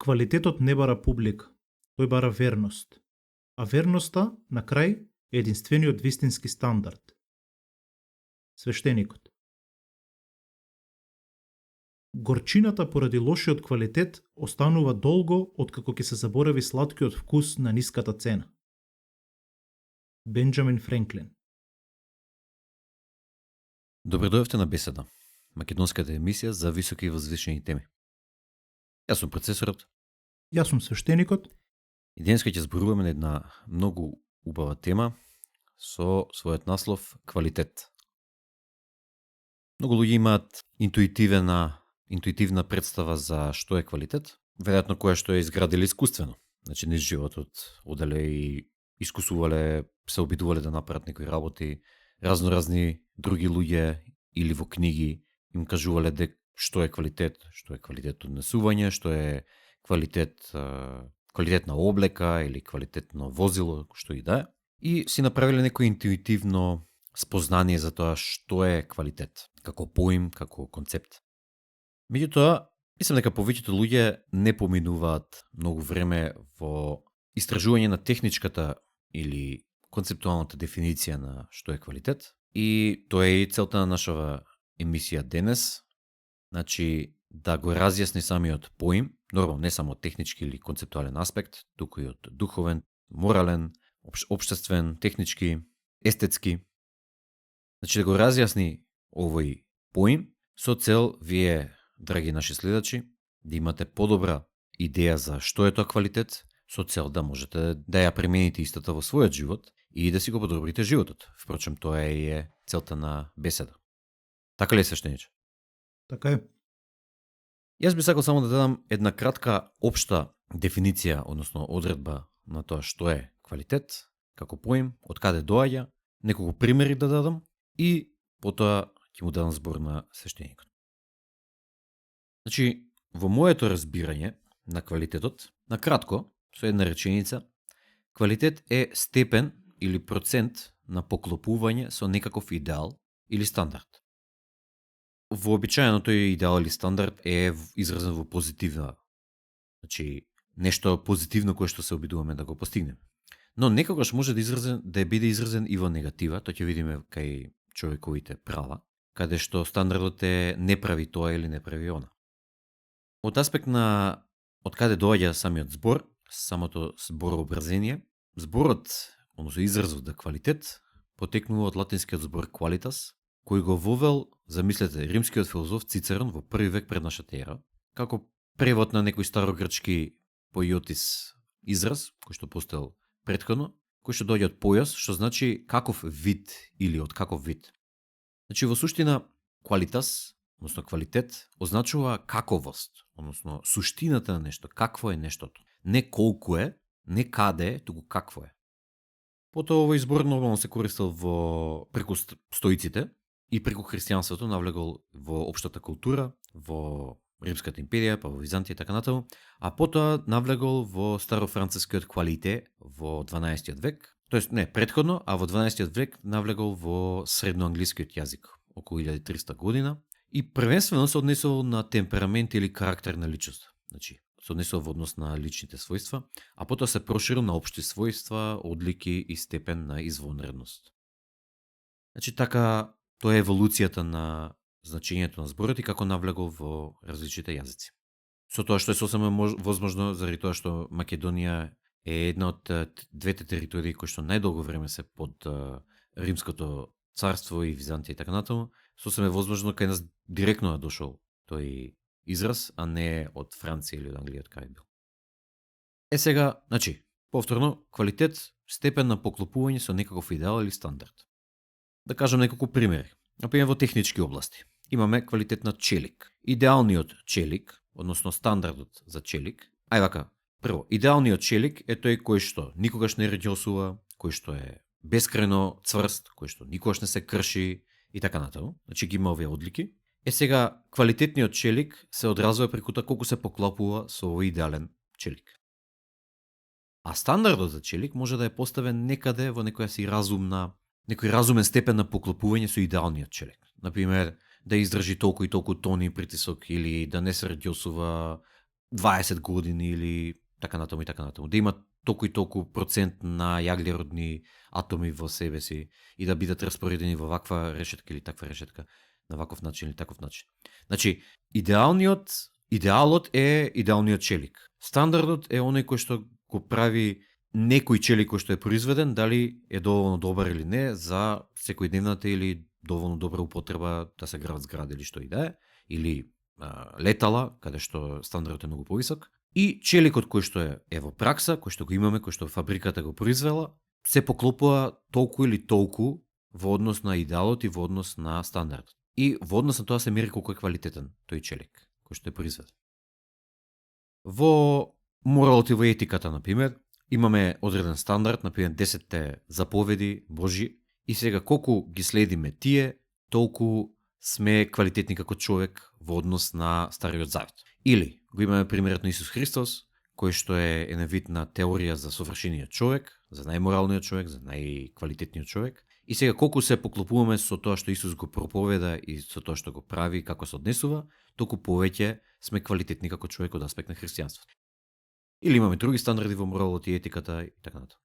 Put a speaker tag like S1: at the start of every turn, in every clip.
S1: Квалитетот не бара публика, тој бара верност. А верноста, на крај, е единствениот вистински стандард. Свештеникот. Горчината поради лошиот квалитет останува долго откако ќе се заборави сладкиот вкус на ниската цена. Бенџамин Френклин.
S2: Добро дојавте на Беседа, македонската емисија за високи и возвишени теми. Јас сум процесорот.
S1: Јас сум свештеникот.
S2: И денеска ќе зборуваме на една многу убава тема со својот наслов квалитет. Многу луѓе имаат интуитивна представа за што е квалитет, веројатно која што е изградили искуствено. Значи низ животот оделе и искусувале, се обидувале да направат некои работи, разноразни други луѓе или во книги им кажувале што е квалитет однесување, што е квалитетна облека или квалитетно возило, што и да е. И си направиле некој интуитивно спознание за тоа што е квалитет, како поим, како концепт. Меѓутоа, мислам дека повеќето луѓе не поминуваат многу време во истражување на техничката или концептуалната дефиниција на што е квалитет. И тоа е и целта на нашава емисија денес. Значи, да го разјасни самиот поим, нормално не само технички или концептуален аспект, туку и од духовен, морален, општествен, технички, естетски. Значи, да го разјасни овој поим со цел вие, драги наши следачи, да имате подобра идеја за што е тоа квалитет, со цел да можете да ја примените истата во својот живот и да си го подобрите животот. Впрочем, тоа е целта на Беседа. Така ли е, свештениче?
S1: Така е.
S2: Јас би сакал само да дадам една кратка општа дефиниција, односно одредба на тоа што е квалитет, како поим, од каде доаѓа, неколку примери да дадам и потоа ќе му дадам збор на свештеникот. Значи, во моето разбирање на квалитетот, на кратко, со една реченица, квалитет е степен или процент на поклопување со некаков идеал или стандард. Вообичаено тој идеал или стандард е изразен во позитивна, значи нешто позитивно кое што се обидуваме да го постигнеме. Но некогаш може да биде изразен и во негатива, тоа ќе видиме кај човековите права, каде што стандардот е не прави тоа или не прави она. Од аспект на од каде доаѓа самиот збор, самото зборообразение, зборот, односно изразот да квалитет, потекнува од латинскиот збор qualitas, кој го вовел, замислете, римскиот филозоф Цицерон во први век пред нашата ера, како превод на некој старогрчки поиотис израз, кој што постоел претходно, кој што доаѓа од појас, што значи каков вид или од каков вид. Значи во суштина qualitas, односно квалитет, означува каковост, односно суштината на нешто, какво е нештото. Не колку е, не каде е, туку какво е. Потоа овој збор нормално се користел преку стоиците и преку христијанството навлегол во општата култура, во Римската империја, па во Византија и така натаму, а потоа навлегол во старофранцискиот квалите во 12 век, тоест не претходно, а во 12 век навлегол во средноанглискиот јазик, околу 1300 година, и првенствено се однесувал на темперамент или карактер на личност. Значи, се однесува во однос на личните својства, а потоа се проширил на општи својства, одлики и степен на извонредност. Значи, така, тоа е еволуцијата на значењето на зборот и како навлегол во различните јазици. Со тоа што е сосема возможно, заради тоа што Македонија е една од двете територии кои што најдолго време се под Римското царство и Византија и така натаму, сосема возможно кај нас директно дошол тој израз, а не од Франција или од Англија, од кај бил. Сега, значи, повторно, квалитет, степен на поклопување со некаков идеал или стандард. Да кажам неколку примери. Например, во технички области. Имаме квалитет на челик. Идеалниот челик, односно стандардот за челик, вака, прво, идеалниот челик е тој кој што никогаш не раѓосува, кој што е бескрајно цврст, кој што никогаш не се крши и така натаму. Значи ги има овие одлики. Сега, квалитетниот челик се одразува преку тоа колку се поклопува со овој идеален челик. А стандардот за челик може да е поставен некаде во некој разумен степен на поклопување со идеалниот челик. Например, да издржи толку и толку тони притисок или да не се раѓосува 20 години или така натаму и така натаму. Да има толку и толку процент на јаглеродни атоми во себе си и да бидат распоредени во ваква решетка или таква решетка, на ваков начин или таков начин. Значи, идеалот е идеалниот челик. Стандардот е оној кој што го прави некој челик кој што е произведен, дали е доволно добар или не за секојдневната или доволно добра употреба да се градат згради или што и да е, или летала, каде што стандардот е многу повисок, и челикот кој што е во пракса, кој што го имаме, кој што фабриката го произвела, се поклопува толку или толку во однос на идеалот и во однос на стандардот. И во однос на тоа се мери колку е квалитетен тој челик кој што е произведен. Во моралот и во етиката, например, имаме одреден стандард, например 10 заповеди Божји, и сега колку ги следиме тие, толку сме квалитетни како човек во однос на Стариот Завет. Или го имаме примерот на Исус Христос, кој што е еден вид на теорија за совршениот човек, за најморалниот човек, за најквалитетниот човек. И сега колку се поклопуваме со тоа што Исус го проповеда и со тоа што го прави, како се однесува, толку повеќе сме квалитетни како човек од аспект на христијанството. Или имаме други стандарди во моралот и етиката и така натаму.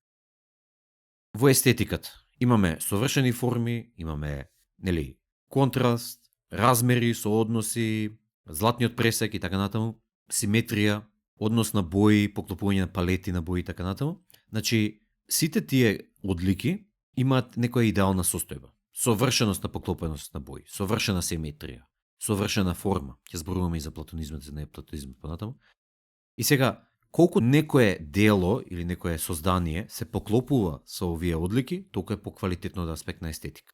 S2: Во естетиката имаме совршени форми, имаме, нели, контраст, размери, соодноси, златниот пресек и така натаму, симетрија, однос на бои, поклопување на палети на бои и така натаму. Значи, сите тие одлики имаат некоја идеална состојба. Совршеност на поклопеност на бои, совршена симетрија, совршена форма. Ќе зборуваме и за платонизмот, за неплатонизмот понатаму. И сега, колку некое дело или некое создание се поклопува со овие одлики, толку е поквалитетно од аспект на естетика.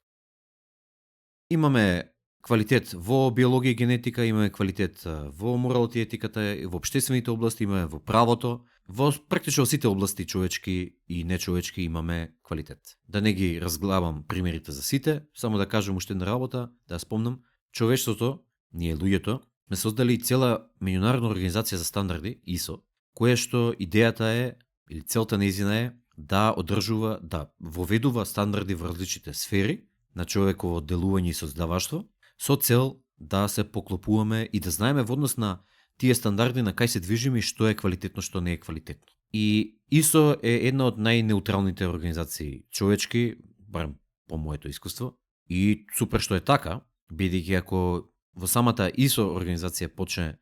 S2: Имаме квалитет во биологија и генетика, имаме квалитет во моралот и етиката, во општествените области, имаме во правото, во практично сите области човечки и нечовечки имаме квалитет. Да не ги разглавам примерите за сите, само да кажам уште една работа, да ја спомнам, човештвото, ние луѓето, сме создали цела меѓународна организација за стандарди, ИСО, која што идејата е, или целта нејзина е, да одржува, да воведува стандарди во различните сфери на човеково делување и создаваштво, со цел да се поклопуваме и да знаеме во однос на тие стандарди на кај се движиме и што е квалитетно, што не е квалитетно. И ИСО е една од најнеутралните организации човечки, барем по моето искуство, и супер што е така, бидејќи ако во самата ИСО организација почне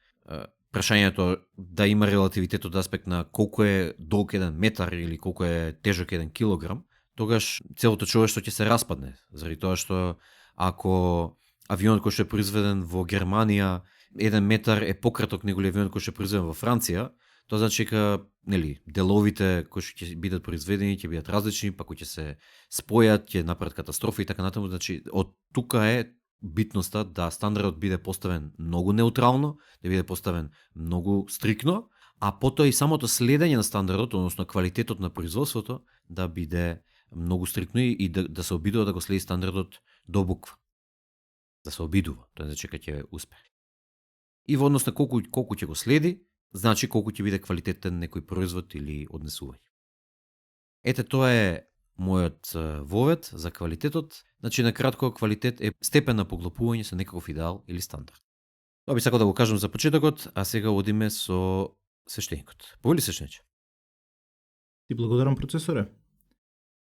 S2: прашањето да има релативитет од аспект на колку е долг еден метар или колку е тежок еден килограм, тогаш целото човештво ќе се распадне, заради тоа што ако авионот кој што е произведен во Германија 1 метар е пократок него авионот кој што е произведен во Франција, тоа значи дека, нели, деловите кои што ќе бидат произведени ќе бидат различни, па кои ќе се спојат, ќе направат катастрофи и така натаму, значи од тука е битноста да стандардот биде поставен многу неутрално, да биде поставен многу стрикно, а потоа и самото следење на стандардот, односно квалитетот на производството, да биде многу стрикно и да се обидува да го следи стандардот до буква. Да се обидува, тоа значи дека ќе успее. И во однос на колку ќе го следи, значи колку ќе биде квалитетен некој производ или однесување. Ете, тоа е мојот вовед за квалитетот. Значи, на кратко, квалитет е степен на поклопување со некаков идеал или стандард. Тоа би сакал да го кажам за почетокот, а сега одиме со свештеникот. Повели свештениче?
S1: Ти благодарам, процесоре.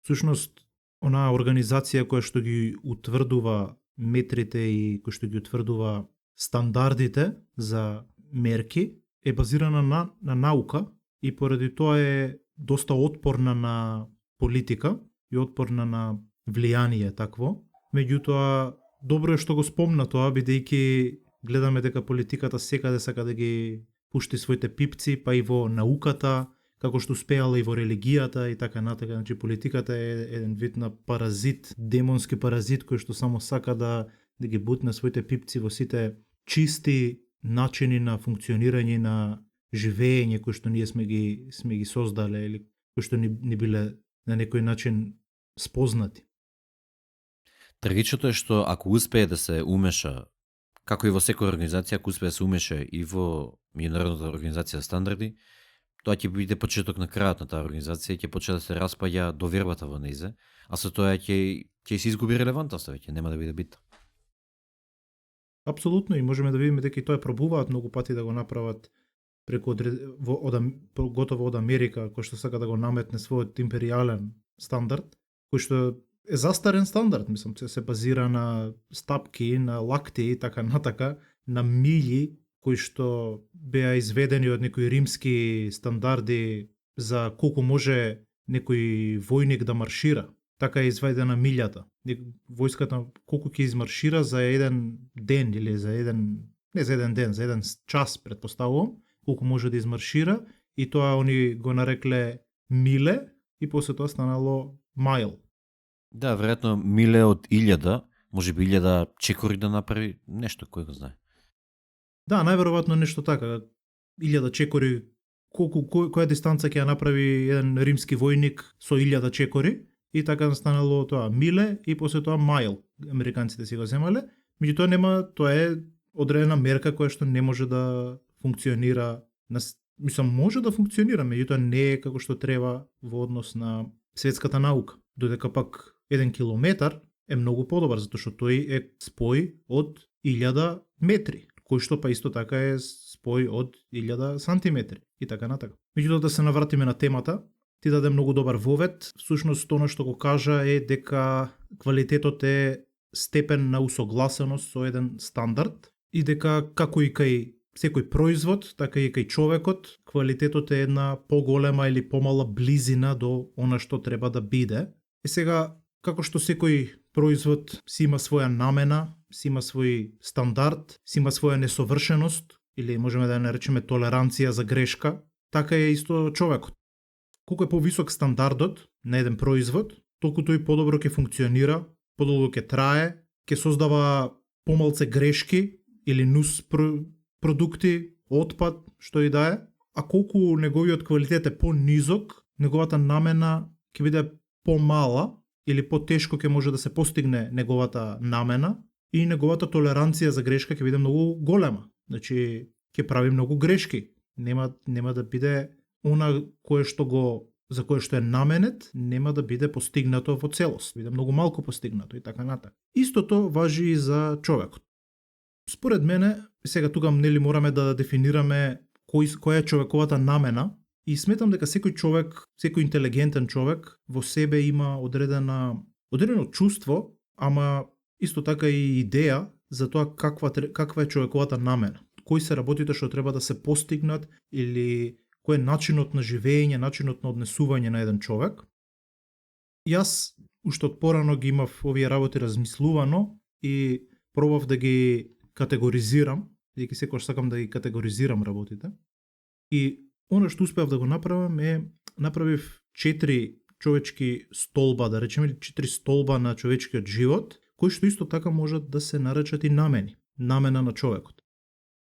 S1: Всушност, онаа организација која што ги утврдува метрите и која што ги утврдува стандардите за мерки е базирана на наука и поради тоа е доста отпорна на политика и отпорна на влијание такво. Меѓутоа, добро е што го спомна тоа, бидејќи гледаме дека политиката секаде сака да ги пушти своите пипци, па и во науката, како што успеала и во религијата и така натака. Значи, политиката е еден вид на паразит, демонски паразит кој што само сака да ги бутне своите пипци во сите чисти начини на функционирање на живење кои што ние сме ги создале или кои што ни биле на некој начин спознати.
S2: Трагичното е што ако успее да се умеша, како и во секоја организација, ако успее да се умеша и во меѓународната организација за стандарди, тоа ќе биде почеток на крајот на таа организација и ќе почне да се распаѓа довербата во нејзе, а со тоа ќе се изгуби релевантноста, веќе нема да биде битна.
S1: Апсолутно, и можеме да видиме дека и тоа пробуваат многу пати да го направат преку готово од Америка, кој што сака да го наметне својот империјален стандард, кој што е застарен стандард, мислам, се базира на стапки, на лакти и така натака, на милји кои што беа изведени од некои римски стандарди за колку може некој војник да маршира. Така е изведена милјата. Војската колку ќе измаршира за еден ден или за еден, не за еден ден, за еден час, предпоставувам, колку може да измаршира, и тоа они го нарекле миле и после тоа станало майл.
S2: Да, веројатно миле од 1000, може би 1000 чекори да направи нешто, кој го знае.
S1: Да, најверојатно нешто така. 1000 чекори, која дистанца ќе ја направи еден римски војник со 1000 чекори, и така станало тоа миле и после тоа майл. Американците си го земале, меѓутоа нема, тоа е одредена мерка која што не може да функционира, мислам, може да функционира, меѓутоа не е како што треба во однос на светската наука. Додека пак 1 километар е многу подобар, затоа што тој е спој од 1000 метри, кој што па исто така е спој од 1000 сантиметри и така натака. Меѓутоа да се навратиме на темата, ти даде многу добар вовед. Всушност тоа што го кажа е дека квалитетот е степен на усогласеност со еден стандард и дека како и кај секој производ, така и кај човекот, квалитетот е една поголема или помала близина до она што треба да биде. И сега, како што секој производ си има своја намена, си има свој стандард, си има своја несовршеност, или можеме да ја наречеме толеранција за грешка, така е исто човекот. Колку е повисок стандардот на еден производ, толку тој подобро ќе функционира, подолго ќе трае, ќе создава помалце грешки или нус продукти, отпад, што и да е, а колку неговиот квалитет е понизок, неговата намена ќе биде помала или потешко ќе може да се постигне неговата намена и неговата толеранција за грешка ќе биде многу голема. Значи, ќе прави многу грешки. Нема да биде она за кое што е наменет, нема да биде постигнато во целост. Биде многу малку постигнато и така натака. Истото важи и за човекот. Според мене, сега тука нели мораме да дефинираме која е човековата намена, и сметам дека секој човек, секој интелигентен човек во себе има одредено чувство, ама исто така и идеја за тоа каква е човековата намена. Кои се работите што треба да се постигнат или кој е начинот на живење, начинот на однесување на еден човек. Јас уште од порано ги имав овие работи размислувано и пробав да ги категоризирам, бидејќи секогаш сакам да ги категоризирам работите. И она што успеав да го направам направив 4 човечки столба, да речеме, или 4 столба на човечкиот живот, кои што исто така можат да се наречат и намени, намена на човекот.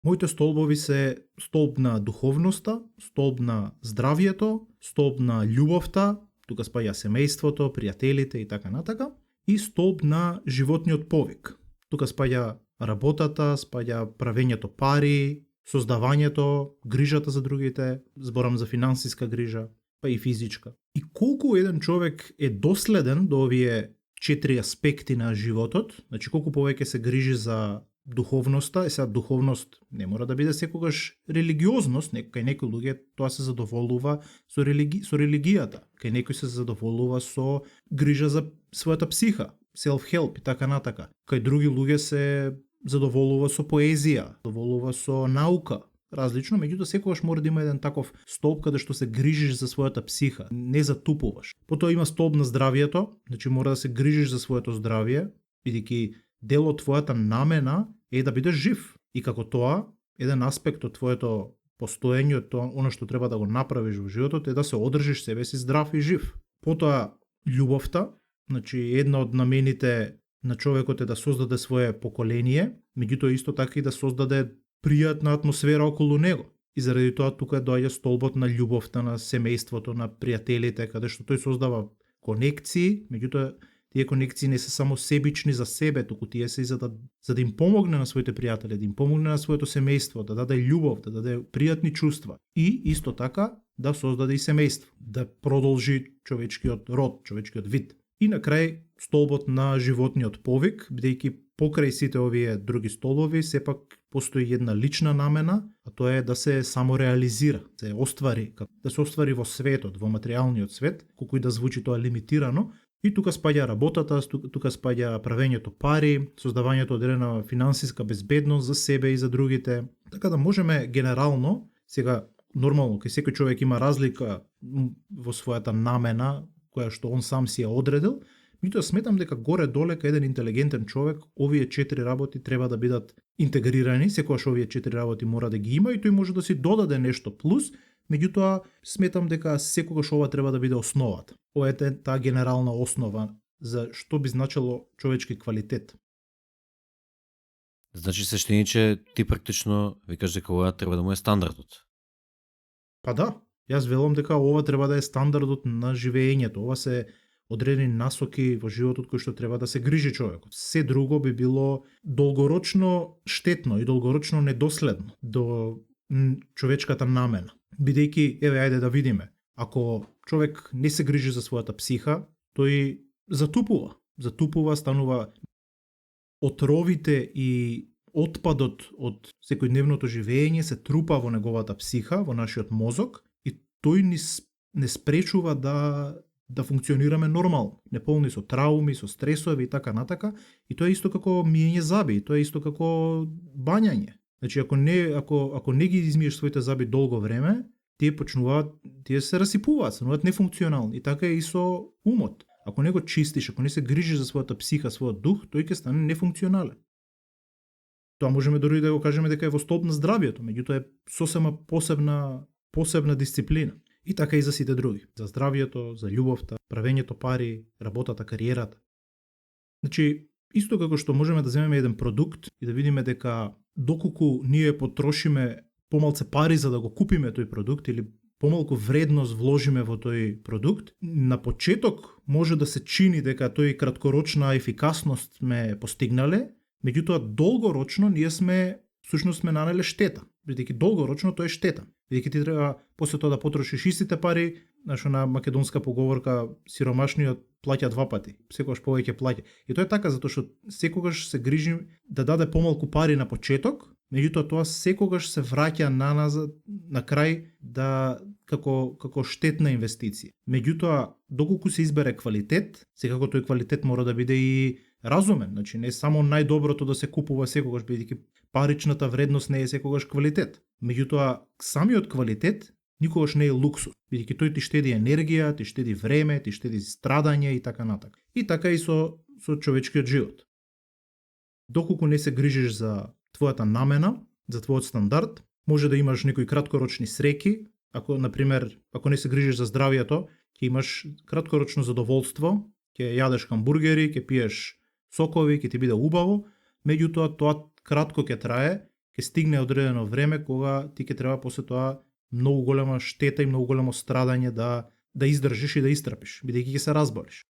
S1: Моите столбови се столб на духовноста, столб на здравието, столб на љубовта, тука спаја семејството, пријателите и така натака, и столб на животниот повик. Тука спаја работата, спаја правењето пари, создавањето, грижата за другите, зборам за финансиска грижа, па и физичка. И колку еден човек е доследен до овие 4 аспекти на животот, значи колку повеќе се грижи за духовноста, сега духовност не мора да биде секогаш религиозност, кај некои луѓе тоа се задоволува со религијата, кај некои се задоволува со грижа за својата психа, self-help и така натака. Кај други луѓе се задоволува со поезија, задоволува со наука, различно, меѓутоа секогаш мора да има еден таков столб каде што се грижиш за својата психа, не затупуваш. Потоа има столб на здравието, значи мора да се грижиш за своето здравје, бидејќи дел од твојата намена е да бидеш жив. И како тоа, еден аспект од твоето постоење, од тоа, оно што треба да го направиш во животот е да се одржиш себе си здрав и жив. Потоа, љубовта, значи една од намените на човекот е да создаде свое поколение, меѓутоа исто така и да создаде пријатна атмосфера околу него. И заради тоа тука доаѓа столбот на љубовта, на семејството, на пријателите, каде што тој создава конекции, меѓутоа тие конекции не се само себични за себе, туку тие се и за да им помогне на своите пријатели, да им помогне на своето семејство, да даде љубов, да даде пријатни чувства и исто така да создаде и семејство, да продолжи човечкиот род, човечкиот вид. И на крај столбот на животниот повик, бидејќи покрај сите овие други столбови, сепак постои една лична намена, а тоа е да се самореализира, се оствари, да се оствари во светот, во материјалниот свет, колку и да звучи тоа лимитирано. И тука спаѓа работата, тука спаѓа правењето пари, создавањето одредена финансиска безбедност за себе и за другите. Така да можеме генерално, сега нормално, кај секој човек има разлика во својата намена, која што он сам си ја одредил, меѓутоа сметам дека горе-доле кај еден интелигентен човек, овие 4 работи треба да бидат интегрирани, секогаш овие 4 работи мора да ги има и тој може да си додаде нешто плюс, меѓутоа сметам дека секогаш ова треба да биде основата. Ова е таа генерална основа за што би значило човечки квалитет.
S2: Значи Свештениче, ти практично викаш дека ова треба да му е стандардот.
S1: Па да, јас велам дека ова треба да е стандардот на живеењето. Ова се одредени насоки во животот кои што треба да се грижи човекот. Се друго би било долгорочно штетно и долгорочно недоследно до човечката намена. Бидејќи, еве, ајде да видиме, ако човек не се грижи за својата психа, тој затупува, станува отровите и отпадот од секојдневното живење се трупа во неговата психа, во нашиот мозок и тој не спречува да функционираме нормално, неполни со трауми, со стресови и така натака, и тоа е исто како миење заби, тоа е исто како бањање. Значи ако не ги измиеш своите заби долго време, тие се расипуваат, стануваат нефункционални. И така е и со умот. Ако не го чистиш, ако не се грижиш за својата психа, својот дух, тој ќе стане нефункционален. Тоа можеме дори да го кажеме дека е во столб на здравието, меѓутоа е сосема посебна дисциплина. И така и за сите други. За здравието, за љубовта, правењето пари, работата, кариерата. Значи, исто како што можеме да земеме еден продукт и да видиме дека доколку ние потрошиме помалце пари за да го купиме тој продукт или помалку вредност вложиме во тој продукт, на почеток може да се чини дека тој краткорочна ефикасност ме постигнале, меѓутоа долгорочно ние сме нанеле штета, бидејќи долгорочно тоа е штета. Бидејќи ти треба после тоа да потрошиш истите пари, на македонска поговорка сиромашниот плаќа 2 пати, секогаш повеќе плаќа. И тоа е така затоа што секогаш се грижи да даде помалку пари на почеток, меѓутоа тоа секогаш се враќа наназад на крај како штетна инвестиција. Меѓутоа, доколку се избере квалитет, секако тој квалитет мора да биде и разумен, значи не само најдоброто да се купува секогаш, бидејќи паричната вредност не е секогаш квалитет. Меѓутоа, самиот квалитет никогаш не е луксус, бидејќи тој ти штеди енергија, ти штеди време, ти штеди страдање и така натака. И така и со човечкиот живот. Доколку не се грижиш за твојата намена, за твојот стандард, може да имаш некои краткорочни среќи, ако не се грижиш за здравието, ќе имаш краткорочно задоволство, ќе јадеш хамбургери, ќе пиеш сокови, ќе ти биде убаво, меѓутоа тоа кратко ќе трае, ќе стигне одредено време кога ти ќе треба после тоа многу голема штета и многу големо страдање да издржиш и да истрпиш, бидејќи ќе се разболиш.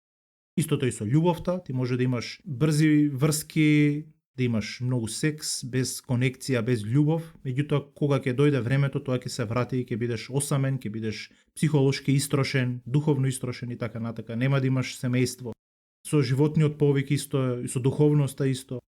S1: Истото и со љубовта, ти може да имаш брзи врски, да имаш многу секс, без конекција, без љубов, меѓутоа кога ќе дојде времето, тоа ќе се врати и ќе бидеш осамен, ќе бидеш психолошки истрошен, духовно истрошен и така натака, нема да имаш семејство. Со животниот повик исто, и со духовноста исто.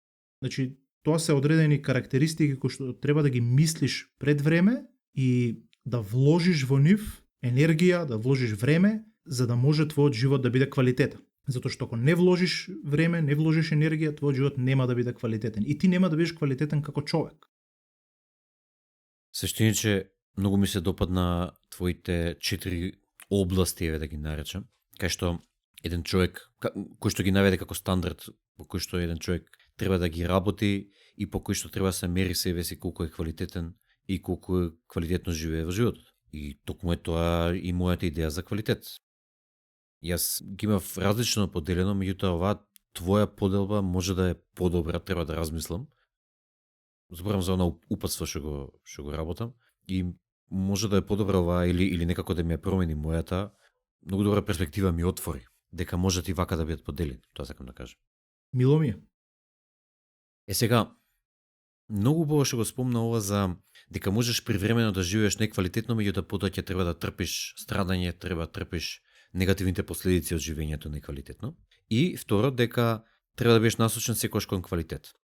S1: Значи, тоа се одредени карактеристики кои што треба да ги мислиш пред време и да вложиш во нив енергија, да вложиш време, за да може твојот живот да биде квалитетен. Затоа што ако не вложиш време, не вложиш енергија, твојот живот нема да биде квалитетен. И ти нема да бидеш квалитетен како човек.
S2: Свештениче, многу ми се допадна твоите 4 области, еве да ги наречам, кај што еден човек, кој што ги наведе како стандард, по кој што еден човек треба да ги работи и по кој што треба да се мери себе си колку е квалитетен и колку е квалитетно живее во животот. И токму е тоа и мојата идеја за квалитет. Јас ги имав различно поделено, меѓутоа оваа твоја поделба може да е подобра, треба да размислам. Зборам за она упатство што го работам и може да е подобра оваа или некако да ми ја промени мојата. Многу добра перспектива ми отвори дека можат и вака да бидат поделени, тоа сакам да кажам.
S1: Мило ми е.
S2: Сега, многу убаво што го спомна ова за дека можеш привремено да живееш неквалитетно, меѓутоа потоа ќе треба да трпиш страдање, треба да трпиш негативните последици од живењето неквалитетно. И второ, дека треба да бидеш насочен секогаш кон квалитет.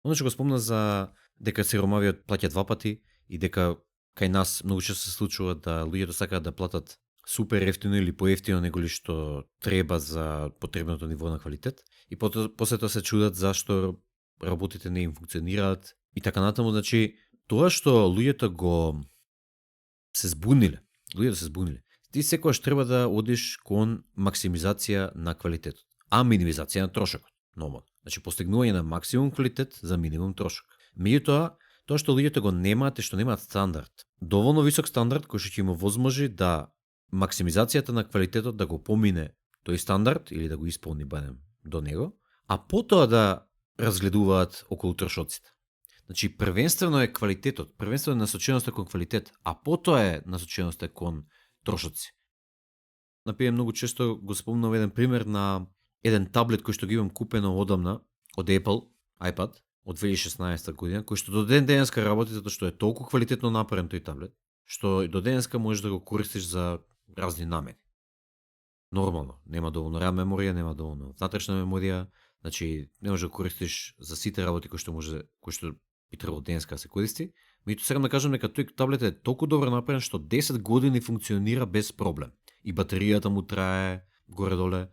S2: Оно што го спомна за дека сиромавиот плаќа 2 пати и дека кај нас многу често се случува да луѓето сакаат да платат супер ефтино или поевтино него ли што треба за потребното ниво на квалитет и после тоа се чудат зашто работите не им функционираат и така натаму. Значи, тоа што луѓето се збуниле. Ти секогаш треба да одиш кон максимизација на квалитетот, а минимизација на трошокот. Нормално. Значи, постигнување на максимум квалитет за минимум трошок. Меѓутоа, тоа што луѓето го немаат е што немаат стандард. Доволно висок стандард кој што ќе им овозможи да максимизацијата на квалитетот да го помине тој стандард или да го исполни барем до него, а потоа да разгледуваат околу трошоците. Значи, првенствено е квалитетот, првенствено е насоченоста кон квалитет, а потоа е насоченоста кон трошоци. Например, многу често го спомнам еден пример на еден таблет кој што ги имам купено одамна од Apple, iPad, од 2016 година, кој што до ден денеска работи затоа што е толку квалитетно направен тој таблет, што до денеска можеш да го користиш за разни намени. Нормално, нема доволно RAM меморија, нема доволно внатрешна меморија, значи не можеш да го користиш за сите работи кои што би требало денеска да се користи. Меѓутоа сакам да кажам дека тој таблет е толку добро направен што 10 години функционира без проблем. И батеријата му трае горе-доле,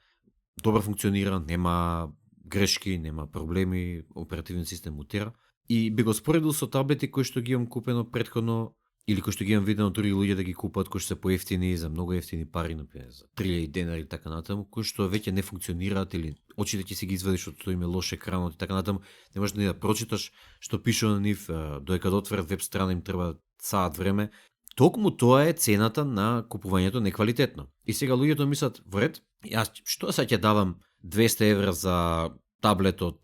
S2: добро функционира, нема грешки, нема проблеми, оперативниот систем мутира. И би го споредил со таблети кои што ги имам купено претходно или кои што ги имам видено други луѓе да ги купат, кои што се поевтини за многу ефтини пари, например за 3000 денари и така натаму, кои што веќе не функционираат или очите ќе си ги извадиш од тој име лош екранот и така натаму, не можеш да прочиташ што пише на нив, додека да отворат веб страна им треба саат време. Токму тоа е цената на купувањето неквалитетно. И сега луѓето мислат, во ред, јас што сега ќе давам 200 евра за таблет од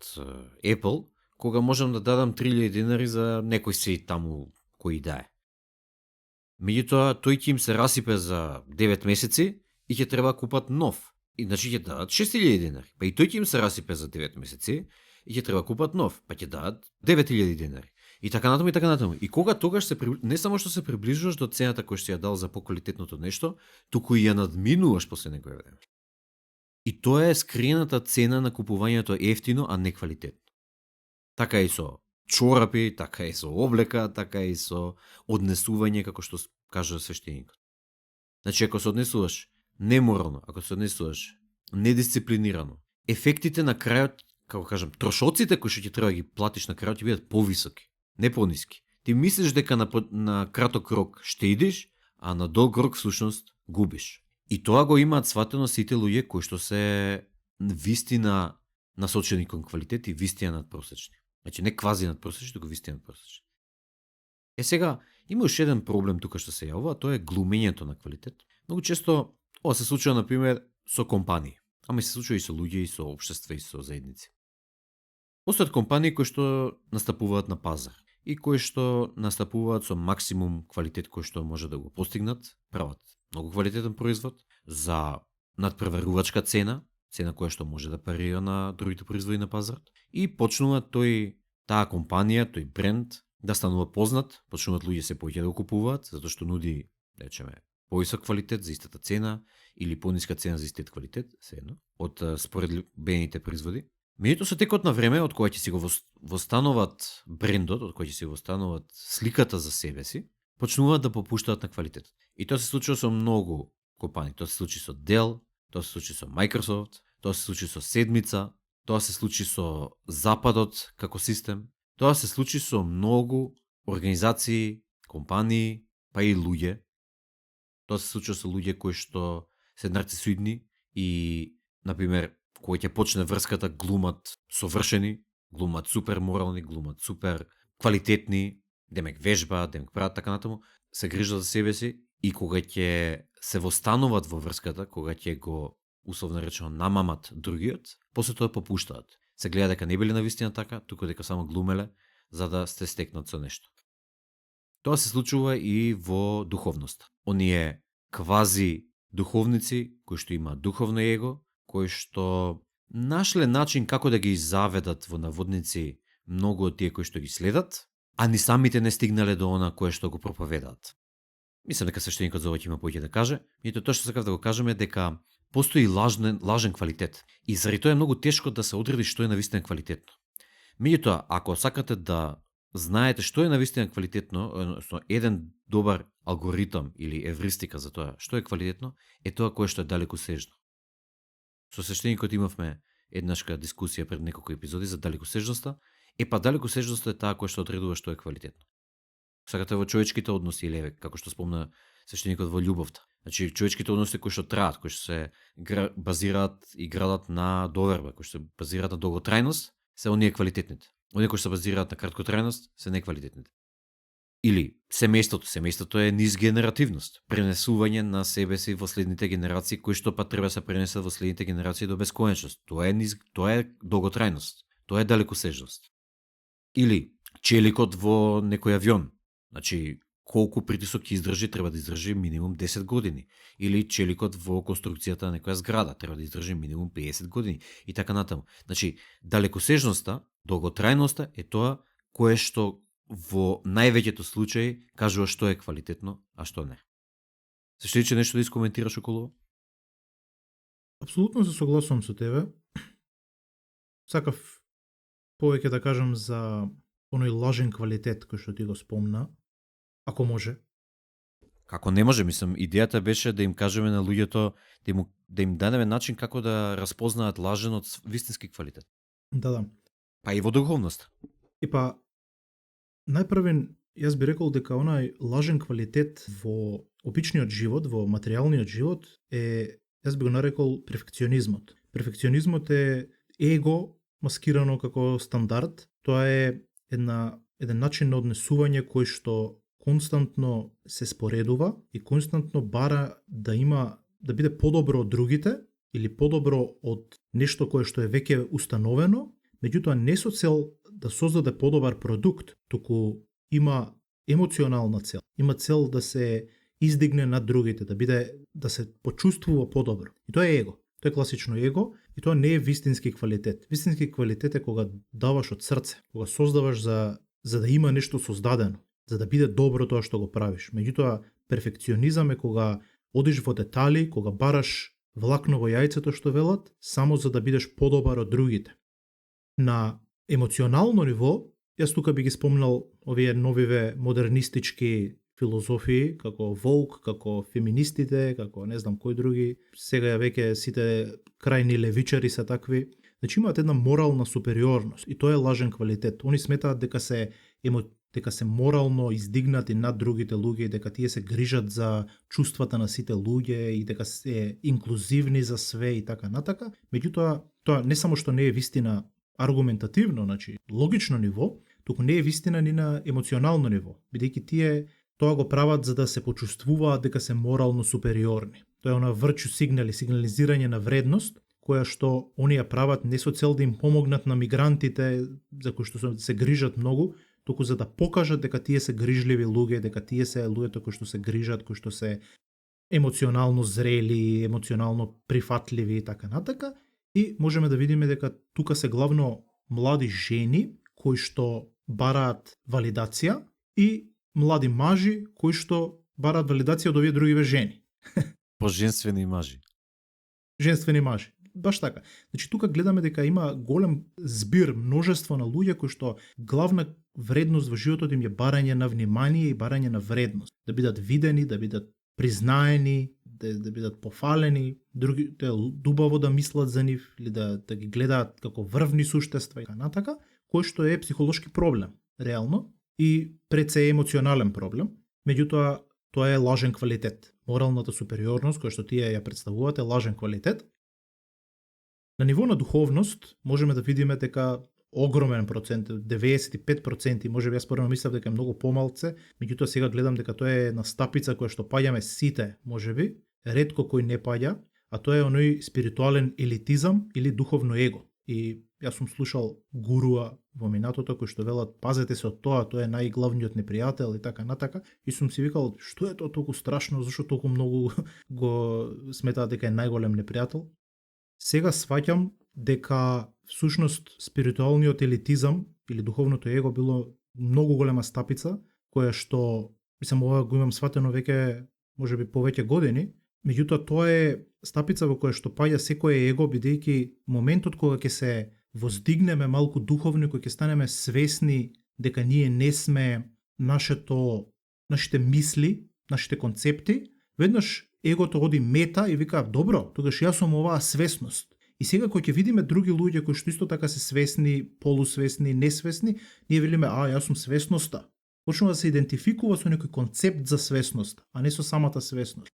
S2: Apple, кога можам да дадам 3000 денари за некој си таму кој да е. Меѓутоа, тој ќе им се расипе за 9 месеци и ќе треба купат нов. И значи ќе дадат 6000 денари. Па и тој ќе им се расипе за 9 месеци и ќе треба купат нов. Па ќе дадат 9000 денари. И така натаму, и така натаму. И кога тогаш не само што се приближуваш до цената која што ја дал за поквалитетното нешто, туку и ја надминуваш после некој време. И тоа е скриената цена на купувањето ефтино, а не квалитетно. Така и со чорапи, така и со облека, така и со однесување, како што кажа свештеникот. Значи, ако се однесуваш неморално, ако се однесуваш недисциплинирано, ефектите на крајот, како кажам, трошоците кои што ќе треба да ги платиш на крајот ќе бидат повисоки, не пониски. Ти мислиш дека на краток рок штедиш, а на долг рок всушност губиш. И тоа го имаат сватено сите луѓе кои што се вистина насочени кон квалитет и вистина надпросечни. Значи не квази надпросечни, туку вистина надпросечни. Сега, има уште еден проблем тука што се јавува, тоа е глумењето на квалитет. Многу често ова се случува, например, со компании. Ама се случува и со луѓе, и со општества, и со заедници. Постојат компании кои што настапуваат на пазар и кои што настапуваат со максимум квалитет кој што може да го постигнат, прават многу квалитетен производ за надпреварувачка цена која што може да парира на другите производи на пазарот, и почнува таа компанија, тој бренд да станува познат, почнуваат луѓе се повеќе да го купуваат, затоа што нуди, да речеме, повисок квалитет за истата цена или пониска цена за истиот квалитет, сеедно, од споредбените производи. Меѓутоа со текот на време, од кога ќе си го востануват брендот, од кога ќе си востануват сликата за себе си, почнуваат да попуштаат на квалитет. И тоа се случува со многу компании. Тоа се случи со Dell, тоа се случи со Microsoft, тоа се случи со Седмица, тоа се случи со Западот како систем, тоа се случи со многу организации, компании, па и луѓе. Тоа се случува со луѓе кои што се нарцисоидни и, например, кога ќе почне врската, глумат совршени, глумат супер морални, глумат супер квалитетни, демек вежба, демек прават така натаму, се грижат за себе си, и кога ќе се востануваат во врската, кога ќе го условно речено намамат другиот, после тоа попуштаат. Се гледа дека не били навистина така, туку дека само глумеле за да сте стекнат со нешто. Тоа се случува и во духовноста. Оние квази духовници кои што имаат духовно его, кои што нашле начин како да ги заведат во наводници многу од тие кои што ги следат, а ни самите не стигнале до она кое што го проповедаат. Мислам дека свештеникот за ова ќе има повеќе да каже, и тоа што сакав да го кажеме дека постои лажен квалитет. И заради тоа е многу тешко да се одреди што е навистина квалитетно. Меѓутоа, ако сакате да знаете што е навистина квалитетно, односно еден добар алгоритам или евристика за тоа што е квалитетно, е тоа кое што е далекосежно. Со свештеникот имавме еднашка дискусија пред неколку епизоди за далекосежноста, па далекосежноста е таа која што одредува што е квалитетно. Сакате во човечките односи или како што спомна свештеникот во љубовта. Значи човечките односи кои што траат, кои што се базираат и градат на доверба, кои што се базираат на долготрајност, се оние квалитетните. Оние кои што се базираат на краткотрајност се неквалитетните. Или семејството е низгенеративност, пренесување на себе си во следните генерации, кои што па треба да се пренесат во следните генерации до бесконечност. Тоа е долготрајност, тоа е далекосежност. Или челикот во некој авион, значи колку притисок ќе издржи, треба да издржи минимум 10 години. Или челикот во конструкцијата на некоја зграда, треба да издржи минимум 50 години и така натаму. Значи, далекосежноста, долготрајноста е тоа кое што во највеќето случаи кажува што е квалитетно, а што не. Свештениче, нешто да искоментираш околу?
S1: Апсолутно се согласувам со тебе. Сакав повеќе да кажам за оној лажен квалитет кој што ти го спомна, ако може.
S2: Како не може, мислам, идејата беше да им кажеме на луѓето, да им дадеме начин како да разпознаат лажен од вистински квалитет.
S1: Да.
S2: Па и во духовност.
S1: И па, најпрвен, јас би рекол дека онај лажен квалитет во обичниот живот, во материјалниот живот, јас би го нарекол перфекционизмот. Перфекционизмот е его маскирано како стандард. Тоа е еден начин на однесување кој што константно се споредува и константно бара да биде подобро од другите или подобро од нешто кое што е веќе установено, меѓутоа не со цел да создаде подобар продукт, туку има емоционална цел. Има цел да се издигне над другите, да се почувствува подобро. И тоа е его. Тоа е класично его и тоа не е вистински квалитет. Вистински квалитет е кога даваш од срце, кога создаваш за да има нешто создадено, за да биде добро тоа што го правиш. Меѓутоа, перфекционизам е кога одиш во детали, кога бараш влакно во јајцето што велат, само за да бидеш подобар од другите. На емоционално ниво, јас тука би ги спомнал овие новиве модернистички филозофии, како Волк, како феминистите, како не знам кои други. Сега веќе сите крајни левичари се такви. Значи имаат една морална супериорност и тоа е лажен квалитет. Они сметаат дека се морално издигнати над другите луѓе и дека тие се грижат за чувствата на сите луѓе и дека се инклузивни за све и така натака. Меѓутоа, тоа не само што не е вистина аргументативно, значи логично ниво, туку не е вистина ни на емоционално ниво, бидејќи тие тоа го прават за да се почувствуваат дека се морално супериорни. Тоа е она virtue сигнализирање на вредност, која што оние прават не со цел да им помогнат на мигрантите за кои што се грижат многу, туку за да покажат дека тие се грижливи луѓе, дека тие се луѓето кои што се грижат, кои што се емоционално зрели, емоционално прифатливи и така натака. И можеме да видиме дека тука се главно млади жени кои што бараат валидација и млади мажи кои што бараат валидација од овие другиве жени.
S2: Поженствени мажи.
S1: Женствени мажи. Баш така. Значи тука гледаме дека има голем збир, множество на луѓе кои што главна вредност во животот им е барање на внимание и барање на вредност. Да бидат видени, да бидат признаени, да бидат пофалени, другите дубаво да мислат за нив или да ги гледаат како врвни суштества и натака, кој што е психолошки проблем, реално, и пред се емоционален проблем. Меѓутоа, тоа е лажен квалитет. Моралната супериорност која што тие ја представуваат е лажен квалитет. На ниво на духовност можеме да видиме дека огромен процент, 95%, можеби јас прво мислев дека е многу помалце, меѓутоа сега гледам дека тоа е на стапица која што паѓаме сите, можеби, ретко кој не паѓа, а тоа е оној спиритуален елитизам или духовно его. И јас сум слушал гуруа во минатото кој што велат пазете се од тоа е најглавниот непријател и така натака, и сум си викал што е тоа толку страшно, зашто толку многу го сметаат дека е најголем непријател. Сега сваќам дека всушност спиритуалниот елитизам или духовното его било многу голема стапица, која што, мислам, ова го имам сватено веќе можеби повеќе години, меѓутоа тоа е стапица во која што паѓа секое его, бидејќи моментот кога ќе се воздигнеме малку духовно, кога ќе станеме свесни дека ние не сме нашите мисли, нашите концепти, веднаш егото оди мета и вика, добро, тогаш јас сум оваа свесност. И сега кога ќе видиме други луѓе кои што исто така се свесни, полусвесни, несвесни, ние велиме, јас сум свесноста. Почнува да се идентификува со некој концепт за свесност, а не со самата свесност.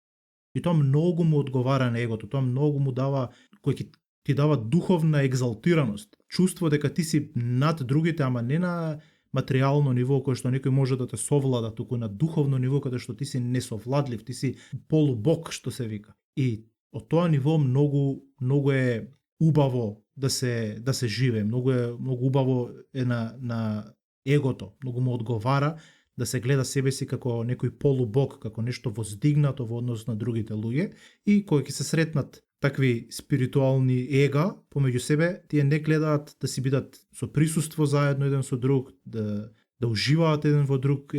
S1: И тоа многу му одговара на егото, тоа многу му дава, кој ти дава духовна екзалтираност, чувство дека ти си над другите, ама не на материјално ниво кое што некој може да те совлада, туку на духовно ниво каде што ти си несовладлив, ти си полубог што се вика. И од тоа ниво многу е убаво да се живее, многу убаво е на егото, многу му одговара да се гледа себе си како некој полубог, како нешто воздигнато во однос на другите луѓе, и кога ќе се сретнат такви спиритуални ега помеѓу себе, тие не гледаат да си бидат со присуство заедно еден со друг, да уживаат еден во друг,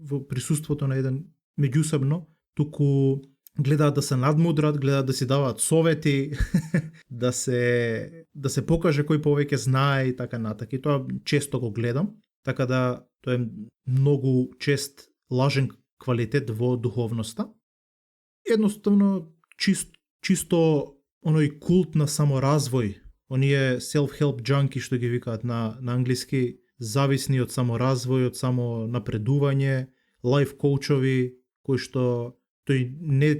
S1: во присуството на еден меѓусебно, туку гледаат да се надмудрат, гледаат да си даваат совети, да се покаже кој повеќе знае и така натака. И тоа често го гледам, така да тоа е многу чест лажен квалитет во духовноста. Едноставно чисто оној култ на саморазвој, оние self-help junkie што ги викаат на англиски, зависни од саморазвој, од само напредување, лайф коучови кои што тој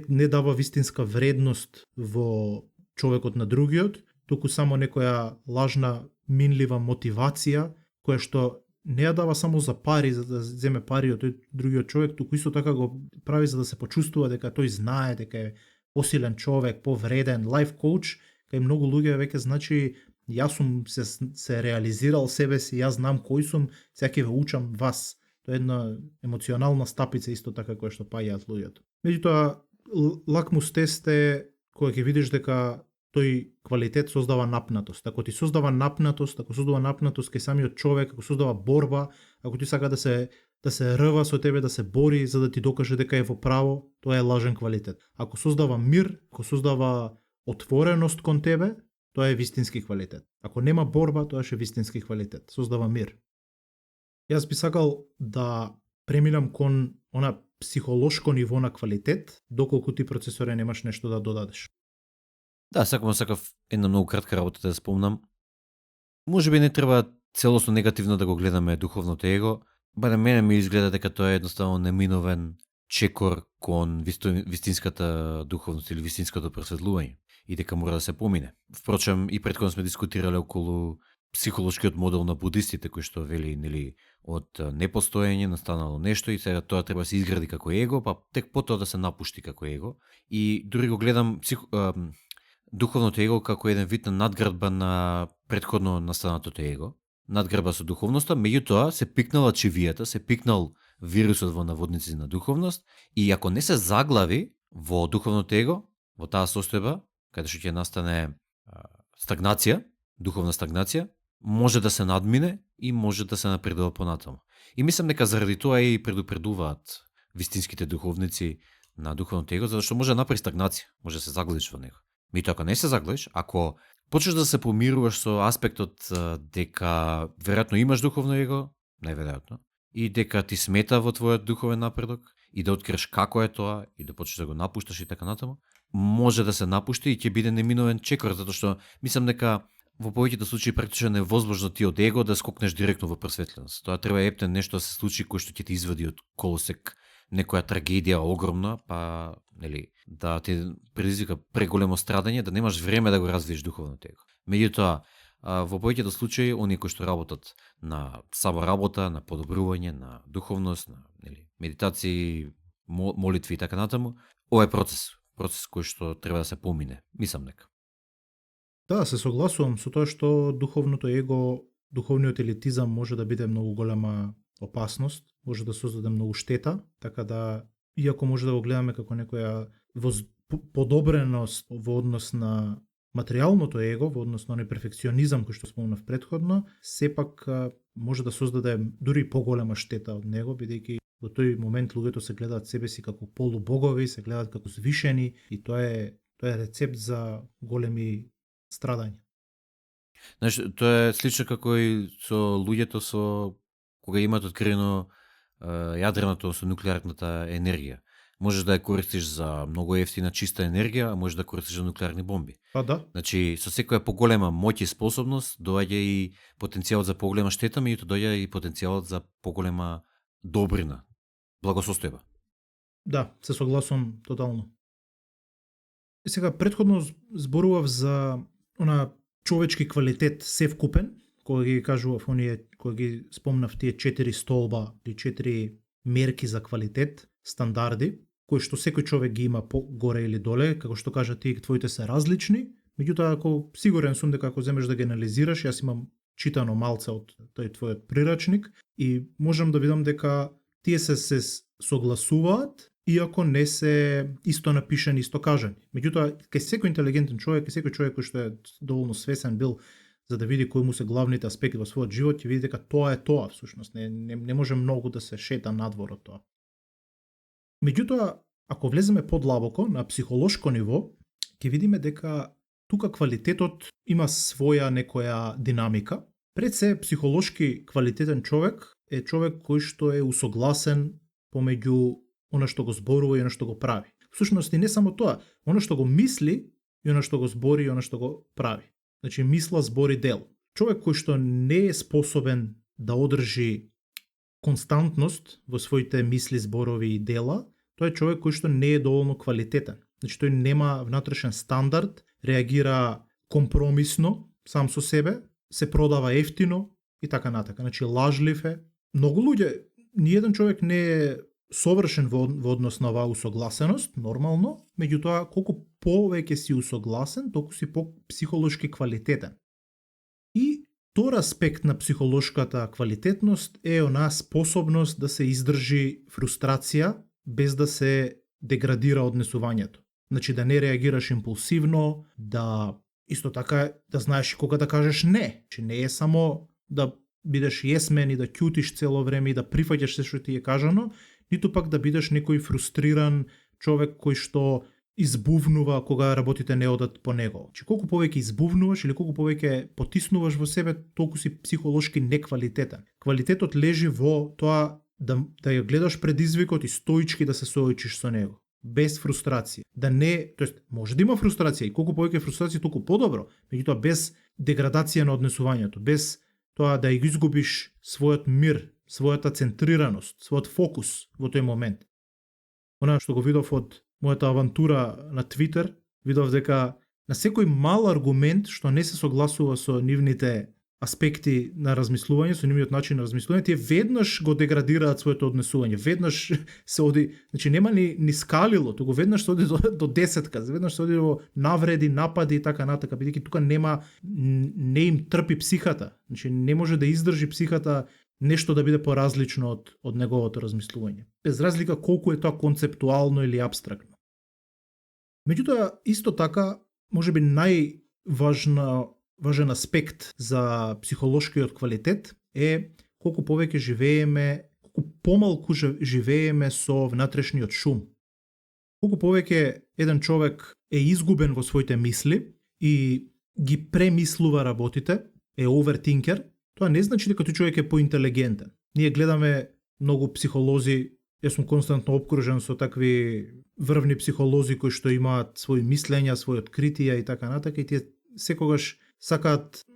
S1: не дава вистинска вредност во човекот на другиот, туку само некоја лажна минлива мотивација која што не ја дава само за пари, за да земе пари од тој другиот човек, туку исто така го прави за да се почувствува дека тој знае, дека е посилен човек, повреден, лайф коуч, кај многу луѓе веќе значи јас сум се реализирал себе си, јас знам кој сум, сега ќе ве учам вас. Тоа е една емоционална стапица исто така која што паѓаат луѓето. Меѓутоа, лакмус тест е кога ќе видиш дека тој квалитет создава напнатост. Ако ти создава напнатост, кај самиот човек, ако создава борба, ако ти сака да се рва со тебе, да се бори за да ти докаже дека е во право, тоа е лажен квалитет. Ако создава мир, ако создава отвореност кон тебе, тоа е вистински квалитет. Ако нема борба, тоа е вистински квалитет. Создава мир. Јас би сакал да преминам кон она психолошко ниво на квалитет, доколку ти, процесоре, немаш нешто да додадеш.
S2: Да, сакав една многу кратка работа да спомнам. Може би не треба целосно негативно да го гледаме духовното его, барем мене ми изгледа дека тоа е едноставно неминовен чекор кон вистинската духовност или вистинското просветлување и дека мора да се помине. Впрочем, и претходно сме дискутирале околу психолошкиот модел на будистите кој што вели, нели, од непостоење настанало нешто и сега тоа треба да се изгради како его, па тек потоа да се напушти како его. И дури го гледам духовното его како еден вид на надградба на претходно настанатото его, надградба со духовноста, меѓутоа се пикнала чивијата, се пикнал вирусот во наводници на духовност и ако не се заглави во духовното его, во таа состојба, каде што ќе настане стагнација, духовна стагнација, може да се надмине и може да се напредува понатаму. И мислам дека заради тоа и предупредуваат вистинските духовници на духовното его, затоа што може да направи стагнација, може да се заглавиш во него. Меѓутоа, ако не се заглавиш, ако почнеш да се помируваш со аспектот дека веројатно имаш духовно его, најверојатно, и дека ти смета во твојот духовен напредок, и да откриеш како е тоа, и да почнеш да го напушташ и така натаму, може да се напушти и ќе биде неминовен чекор, затоа што мислам дека во повеќето случаи практично невозможно ти од его да скокнеш директно во просветленост. Тоа треба ептен нешто да се случи кој што ќе те извади од колосек, некоја трагедија огромна, па нели да ти предизвика преголемо страдање, да немаш време да го развиеш духовното его. Меѓутоа, во повеќето случаи оние кои што работат на саморабота, на подобрување, на духовност, на нели медитации, молитви и така натаму, ова е процес кој што треба да се помине, мислам дека.
S1: Да, се согласувам со тоа што духовното его, духовниот елитизам може да биде многу голема опасност, може да создаде многу штета, така да, иако може да го гледаме како некоја подобреност во однос на материјалното его, во однос на оној перфекционизам кој што спомнав претходно, сепак може да создаде дури поголема штета од него, бидејќи во тој момент луѓето се гледаат себе си како полубогови, се гледаат како звишени и тоа е рецепт за големи страдања.
S2: Знаеш, тоа е слично како и со луѓето со кога имаат откриено јадреното со нуклеарната енергија. Можеш да ја користиш за многу ефтина чиста енергија, а можеш да користиш за нуклеарни бомби.
S1: Па да.
S2: Значи, со секоја поголема моќ и способност доаѓа и потенцијалот за поголема штета, меѓутоа доаѓа и потенцијалот за поголема добрина, благосостојба.
S1: Да, се согласувам тотално. И сега претходно зборував за човечки квалитет севкупен, кога ги кажував кога ги спомнав тие 4 столба или 4 мерки за квалитет, стандарди, кои што секој човек ги има горе или доле, како што кажа ти, твоите се различни, меѓутоа ако сигурен сум дека ако земеш да ги анализираш, јас имам читано малце од тој твојот прирачник и можам да видам дека тие се согласуваат, иако не се исто напишани, исто кажани. Меѓутоа, кај секој интелигентен човек, кај секој човек кој што е доволно свесен бил за да види кои му се главните аспекти во својот живот, ќе види дека тоа е тоа, всушност. Не може многу да се шета надвор од тоа. Меѓутоа, ако влеземе подлабоко на психолошко ниво, ќе видиме дека тука квалитетот има своја некоја динамика. Пред се, психолошки квалитетен човек е човек кој што е усогласен помеѓу она што го зборува и она што го прави. Всушност и не само тоа, она што го мисли и она што го збори и она што го прави. Значи мисла, збори, дел. Човек кој што не е способен да одржи константност во своите мисли, зборови и дела, тој е човек кој што не е доволно квалитетен. Значи тој нема внатрешен стандард, реагира компромисно сам со себе, се продава ефтино и така натака. Значи лажлив е. Многу луѓе, ниеден човек не е совршен во однос на оваа усогласеност, нормално, меѓутоа колку повеќе си усогласен, толку си по-психолошки квалитетен. И втор аспект на психолошката квалитетност е онаа способност да се издржи фрустрација без да се деградира однесувањето. Значи да не реагираш импулсивно, да исто така да знаеш кога да кажеш не, че не е само да бидеш јесмен и да ќутиш цело време и да прифаќаш се што ти е кажано, ниту пак да бидеш некој фрустриран човек кој што избувнува кога работите не одат по него. Че колку повеќе избувнуваш или колку повеќе потиснуваш во себе, толку си психолошки неквалитетен. Квалитетот лежи во тоа да ја гледаш предизвикот и стоички да се соочиш со него, без фрустрација. Да не, тоест може да има фрустрација и колку повеќе фрустрација толку подобро, меѓутоа без деградација на однесувањето, без тоа да ја изгубиш својот мир, својата центрираност, својот фокус во тој момент. Она што го видов од мојата авантура на Твитер, видов дека на секој мал аргумент што не се согласува со нивните аспекти на размислување, со нивниот начин на размислување, тие веднаш го деградираат своето однесување. Веднаш се оди, значи нема ни скалило, туку веднаш се оди до 10, веднаш се оди до навреди, напади и така натака, бидејќи тука не им трпи психата. Значи не може да издржи психата нешто да биде поразлично од неговото размислување. Без разлика колку е тоа концептуално или апстрактно. Меѓутоа, исто така, можеби важен аспект за психолошкиот квалитет е колку повеќе живееме, колку помалку живееме со внатрешниот шум. Колку повеќе еден човек е изгубен во своите мисли и ги премислува работите, е овертинкер, тоа не значи дека тој човек е поинтелигентен. Ние гледаме многу психолози, јас сум константно обкружен со такви врвни психолози кои што имаат своји мислења, своји откритија и така натака, и тие секогаш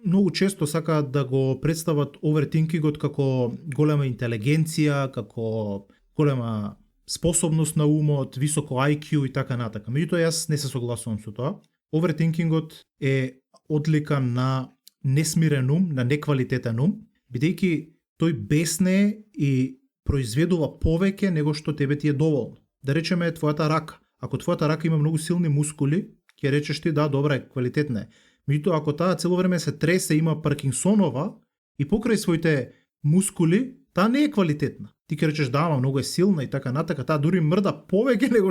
S1: многу често сакаат да го представат овертинкингот како голема интелигенција, како голема способност на умот, високо IQ и така натака. Меѓутоа јас не се согласувам со тоа. Овертинкингот е одлика на несмирен ум, на неквалитетен ум, бидејќи тој бесне и произведува повеќе него што тебе ти е доволно. Да речеме твојата рака. Ако твојата рака има многу силни мускули, ќе речеш ти да, добра е, квалитетна е. Меѓутоа ако таа цело време се тресе, има Паркинсонова и покрај своите мускули, таа не е квалитетна. Ти ќе речеш да, ама многу е силна и така натака, таа дури мрда повеќе него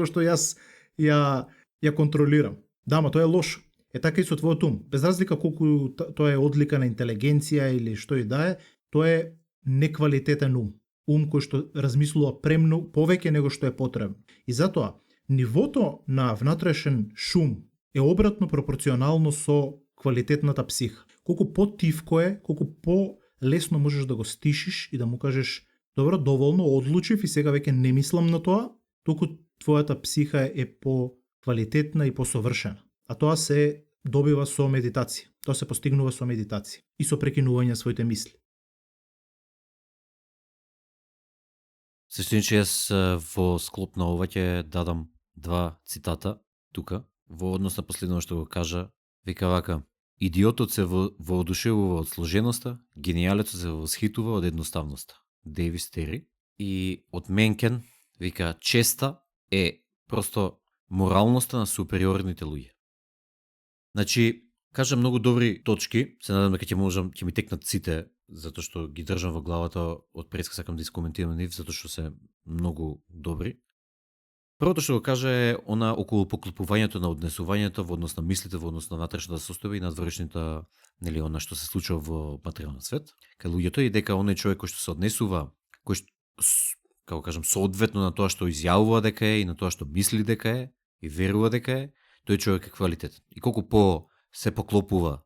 S1: што јас ја контролирам. Да, ама тоа е лошо. Е така и со твојот ум. Без разлика колку тоа е одлика на интелигенција или што и да е, тоа е неквалитетен ум. Ум кој што размислува премногу повеќе него што е потребно. И затоа нивото на внатрешен шум е обратно пропорционално со квалитетната психа. Колку потивко е, колку лесно можеш да го стишиш и да му кажеш добро, доволно, одлучив и сега веќе не мислам на тоа, туку твојата психа е по-квалитетна и посовршена. А тоа се добива со медитација. Тоа се постигнува со медитација и со прекинување своите мисли.
S2: Сеќавам, че јас во склоп на ова ќе дадам два цитата тука, во однос на последно што го кажа, вика вака: идиотот се воодушевува од сложеноста, гениалецот се восхитува од едноставноста. Дейвис Тери. И од Менкен вика: честа е просто моралноста на супериорните луѓе. Значи, кажа многу добри точки, се надам дека ќе ми текнат сите, затоа што ги држам во главата, од преска сакам да искоментирам нив, затоа што се многу добри. Првото што го кажа е она околу поклопувањето на однесувањето во однос на мислите, во однос на внатрешната состојба и надворешната, нели, она што се случува во материјалниот свет, кај луѓето, и дека оној човек кој што се однесува, кој што, како кажам, соодветно на тоа што изјавува дека е и на тоа што мисли дека е и верува дека е, тој човек е квалитетен. И колку по се поклопува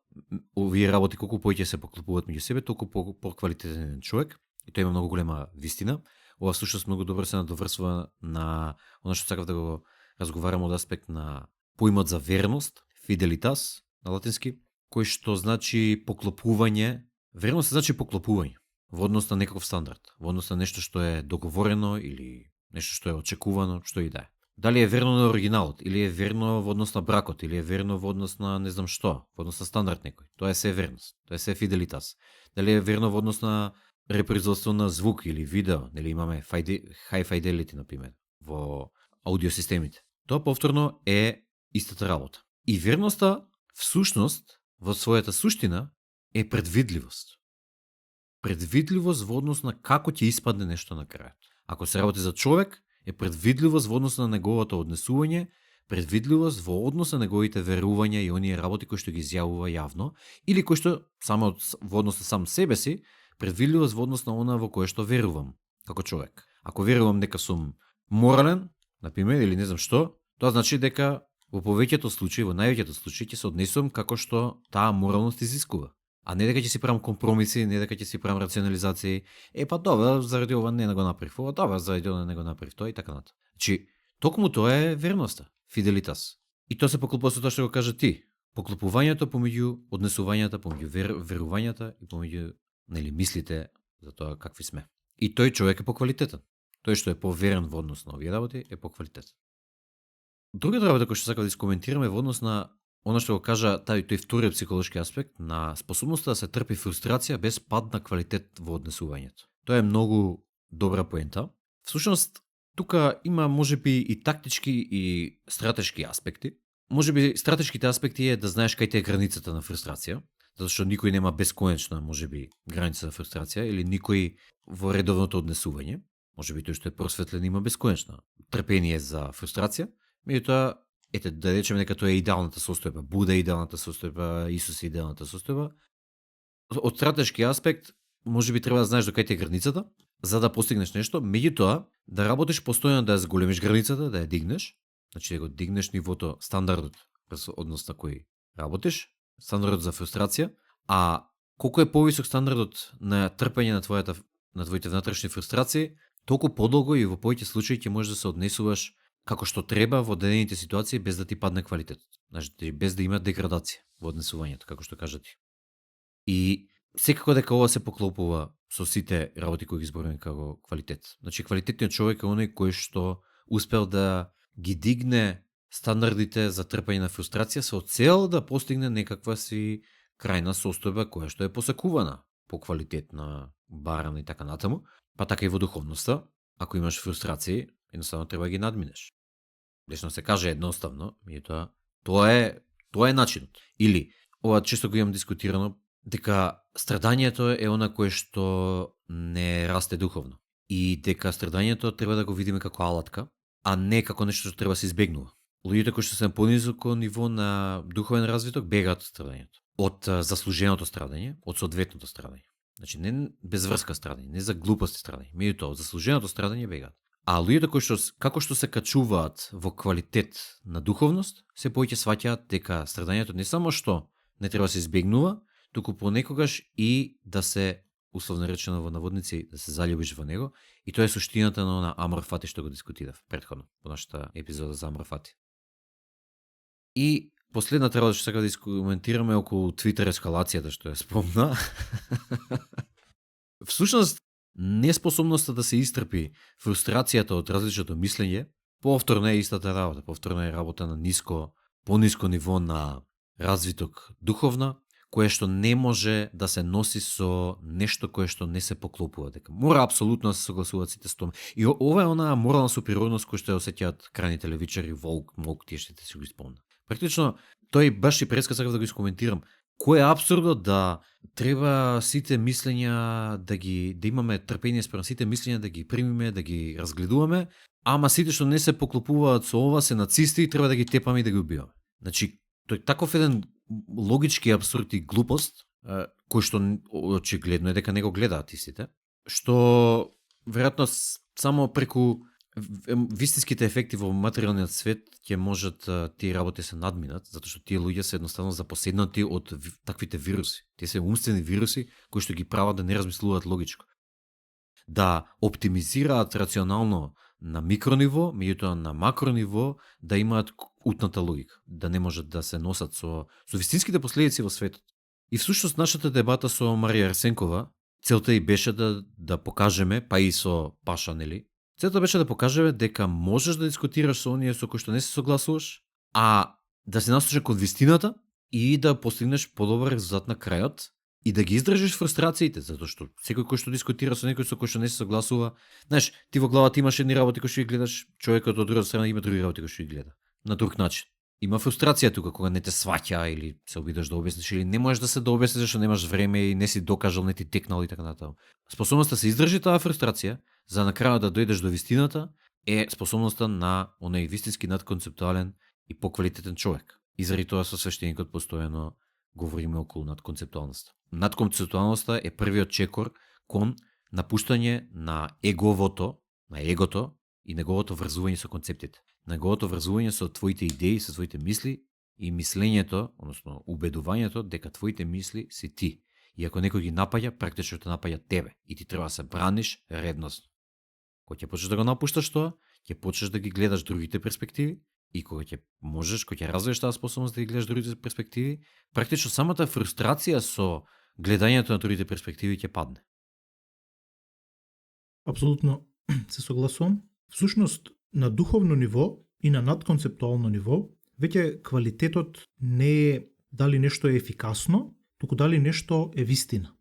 S2: овие работи, колку повеќе се поклопуваат меѓу себе, толку по-квалитетен човек, и тој има многу голема вистина. Ова всушност многу добро се надоврсува на оно што сакав да го разговарам од аспект на поимот за верност, fidelиtas на латински, кој што значи поклопување. Верност значи поклопување во однос на некаков стандард, во однос на нешто што е договорено или нешто што е очекувано, што и да е. Дали е верно на оригиналот, или е верно во однос на бракот, или е верно во однос на не знам што, во однос на стандард некој. Тоа е се верност, тоа е се fidelиtas. Дали е верно во однос на репроизводство на звук или видео, нели имаме high fidelity, например, во аудиосистемите. Тоа повторно е истата работа. И верноста, всушност, во својата суштина, е предвидливост. Предвидливост во однос на како ќе испадне нешто на крајот. Ако се работи за човек, е предвидливост во однос на неговото однесување, предвидливост во однос на неговите верувања и оние работи кои што ги изјавува јавно, или кои што само во однос на сам себе си, предвидливост во однос на она во кое што верувам како човек. Ако верувам дека сум морален, например, или не знам што, тоа значи дека во повеќето случаи, во највеќето случаи ќе се однесувам како што таа моралност изискува. А не дека ќе си правам компромиси, не дека ќе си правам рационализации. Па добро, заради ова не го направив, ова добро, заради ова не го направив, тоа и така натаму. Значи, токму тоа е верноста, fidelиtas. И тоа се поклопува со тоа што го кажа ти. Поклопувањето помеѓу однесувањата, помеѓу верувањата и помеѓу, нели, мислите за тоа какви сме. И тој човек е поквалитетен. Тој што е поверен во однос на овие работи е поквалитетен. Другата работа која што сакам да искоментираме во однос на оно што го кажа тој вториот психолошки аспект на способноста да се трпи фрустрација без пад на квалитет во однесувањето. Тоа е многу добра поента. Всушност, тука има можеби и тактички и стратешки аспекти. Можеби стратешките аспекти е да знаеш кај те е границата на фрустрација, затоа што никој нема бесконечна, можеби, граница за фрустрација, или никој во редовното однесување, можеби тој што е просветлен има бесконечна трпение за фрустрација, меѓутоа, ете, да речеме дека тоа е идеалната состојба, Буда е идеалната состојба, Исус е идеалната состојба. Од стратешки аспект, можеби треба да знаеш до кај те е границата, за да постигнеш нешто, меѓутоа, да работиш постојано да ја зголемиш границата, да ја дигнеш, значи да го дигнеш нивото, стандардот, однос на кој работиш, стандардот за фрустрација, а колку е повисок стандардот на трпење на твоите внатрешни фрустрации, толку подолго и во повеќе случаи ќе можеш да се однесуваш како што треба во одредените ситуации без да ти падне квалитетот. Значи, без да има деградација во однесувањето, како што кажа ти. И секако дека ова се поклопува со сите работи кои ги зборуваме како квалитет. Значи, квалитетниот човек е оној кој што успел да ги дигне стандардите за трпење на фрустрација со цел да постигне некаква си крајна состојба која што е посакувана, поквалитетна, барана и така натаму. Па така и во духовноста, ако имаш фрустрации, едноставно треба да ги надминеш. Лесно се каже едноставно, меѓутоа тоа е начинот. Или ова често го имам дискутирано дека страдањето е она кое што не расте духовно и дека страдањето треба да го видиме како алатка, а не како нешто што треба да се избегнува. Луѓето кои што се на понизоко ниво на духовен развиток бегаат од страдањето, од заслуженото страдање, од соодветното страдање. Значи не безврска страдање, не за глупости страдање, меѓутоа од заслуженото страдање бегаат. А луѓето кои што како што се качуваат во квалитет на духовност, се повеќе сваќаат дека страдањето не само што не треба да се избегнува, туку понекогаш и да се условно речено во наводници, да се заљубиш во него, и тоа е суштината на она Амор Фати што го дискутирав претходно во нашата епизода за Амор Фати. И последната работа што сакам да искоментираме околу Твитер ескалацијата што ја спомна. Всушност, неспособноста да се истрпи фрустрацијата од различното мислење, повторно е истата работа. Повторно е работа на пониско ниво на развиток духовна, кое што не може да се носи со нешто кое што не се поклопува. Дека мора апсолутно да се согласуваат сите со тоа. И ова е онаа морална супериорност која што ја осеќаат крајните левичари, Волк, Мок, тие што си го исполнат. Практично, тој баш и преска сакав да го искоментирам. Кој е апсурдо да треба сите мислења да имаме трпение спрема сите мислења, да ги примиме, да ги разгледуваме, ама сите што не се поклопуваат со ова се нацисти и треба да ги тепаме и да ги убиваме. Значи, тој таков еден логички апсурд и глупост, кој што очигледно е дека не го гледаат истите, што веројатно само преку вистинските ефекти во материјалниот свет ќе можат тие работи се надминат, затоа што тие луѓе се едноставно запоседнати од таквите вируси. Тие се умствени вируси кои што ги прават да не размислуваат логичко. Да оптимизираат рационално на микрониво, меѓутоа на макрониво да имаат утната логика, да не можат да се носат со вистинските последици во светот. И всушност нашата дебата со Марија Арсенкова, целта и беше да покажеме, па и со Паша, нели? Целта беше да покажеме дека можеш да дискутираш со оние со кои што не се согласуваш, а да се насочиш кон вистината и да постигнеш подобар резултат на крајот и да ги издржиш фрустрациите, затоа што секој кој што дискутира со некој со кој што не се согласува, знаеш, ти во главата имаш едни работи кои што ги гледаш, човекот од другата страна има други работи кои што ги гледа на друг начин. Има фрустрација тука кога не те сваќа или се обидаш да објасниш или не можеш да се објасниш зашто немаш време и не си докажал, не ти текнал и така натаму. Способноста да се издржи таа фрустрација за на крајот да дојдеш до вистината е способноста на оној вистински надконцептуален и поквалитетен човек. И заради тоа со свештеникот постојано говориме околу надконцептуалноста. Надконцептуалноста е првиот чекор кон напуштање на егото и неговото врзување со концептите. Неговото врзување со твоите идеи, со твоите мисли и мислењето, односно убедувањето дека твоите мисли си ти. И ако некој ги напаѓа, практично те напаѓа тебе и ти треба да се браниш редносно. Кога ќе почнеш да го напушташ тоа, ќе почнеш да ги гледаш другите перспективи и кога ќе развиеш таа способност да ги гледаш другите перспективи, практично самата фрустрација со гледањето на другите перспективи ќе падне.
S1: Апсолутно се согласувам. Всушност, на духовно ниво и на надконцептуално ниво, веќе квалитетот не е дали нешто е ефикасно, туку дали нешто е вистина.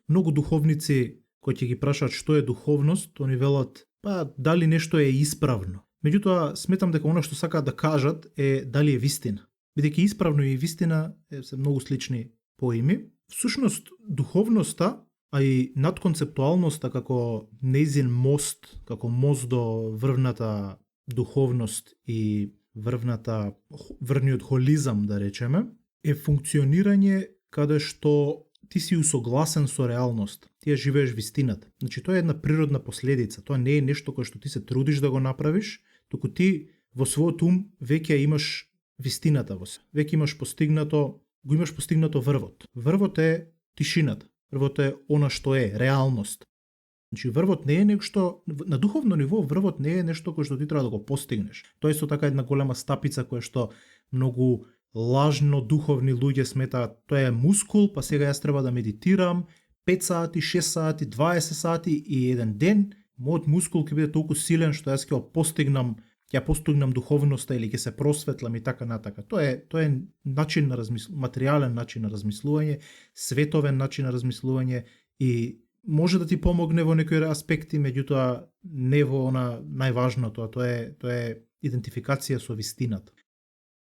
S1: Многу духовници кои ќе ги прашаат што е духовност, они велат, па дали нешто е исправно. Меѓутоа, сметам дека оно што сакаат да кажат е дали е вистина. Бидејќи исправно и вистина се многу слични поими. Всушност, духовноста, а и надконцептуалноста како нејзин мост, како мост до врвната духовност и врвниот холизам, да речеме, е функционирање каде што ти си усогласен со реалност. Ти ја живееш вистината. Значи, тоа е една природна последица. Тоа не е нешто кое што ти се трудиш да го направиш, туку ти во својот ум веќе имаш вистината во се. Веќе имаш постигнато врвот. Врвот е тишината. Врвот е она што е, реалност. Значи, врвот не е нешто, на духовно ниво, врвот не е нешто кое што ти треба да го постигнеш. Тоа е со така една голема стапица која што многу лажно духовни луѓе сметаат, тоа е мускул, па сега јас треба да медитирам 5 сати, 6 сати, 20 сати и еден ден, мојот мускул ќе биде толку силен што јас ќе постигнам духовноста или ќе се просветлам и така натака. Тоа е начин на материјален начин на размислување, световен начин на размислување и може да ти помогне во некои аспекти, меѓутоа не во она најважното, тоа е идентификација со вистината.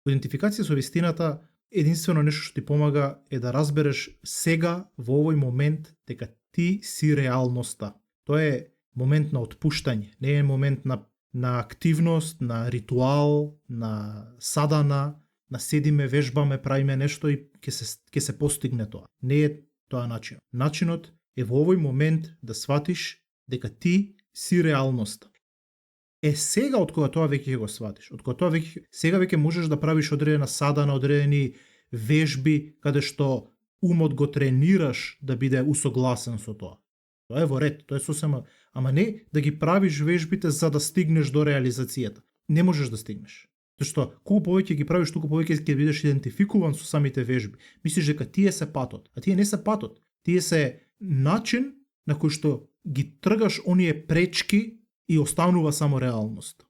S1: Идентификација со вистината, единствено нешто што ти помага е да разбереш сега, во овој момент, дека ти си реалноста. Тоа е момент на отпуштање, не е момент на активност, на ритуал, на садана, на седиме, вежбаме, правиме нешто и ќе се постигне тоа. Не е тоа начин. Начинот е во овој момент да сватиш дека ти си реалноста. Сега од кога тоа веќе го сватиш, сега веќе можеш да правиш одредена садана, одредени вежби, каде што умот го тренираш да биде усогласен со тоа. Тоа е во ред, тоа е сосема, ама не да ги правиш вежбите за да стигнеш до реализацијата. Не можеш да стигнеш. Зашто колку повеќе ги правиш, толку повеќе ќе бидеш идентификуван со самите вежби. Мислиш дека тие се патот, а тие не се патот. Тие се начин на кој што ги тргаш оние пречки и останува само реалност.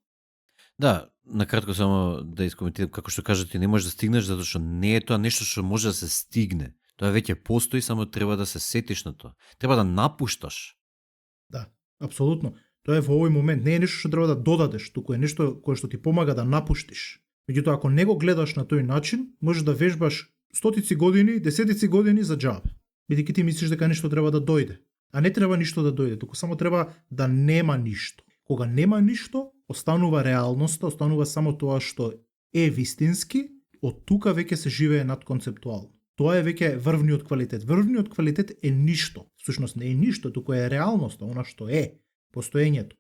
S2: Да, накратко само да искоментирам, како што кажете, не можеш да стигнеш затоа што не е тоа нешто што може да се стигне. Тоа веќе постои, само треба да се сетиш на тоа. Треба да напушташ.
S1: Да, апсолутно. Тоа е во овој момент, не е нешто што треба да додадеш, туку е нешто кое што ти помага да напуштиш. Меѓутоа, ако не го гледаш на тој начин, можеш да вежбаш стотици години, десетици години за џабе. Бидејќи ти мислиш дека нешто треба да дојде. А не треба ништо да дојде, туку само треба да нема ништо. Кога нема ништо, останува реалноста, останува само тоа што е вистински, од тука веќе се живее надконцептуално. Тоа е веќе врвниот квалитет. Врвниот квалитет е ништо. Всушност не е ништо, туку е реалноста, она што е, постоењето.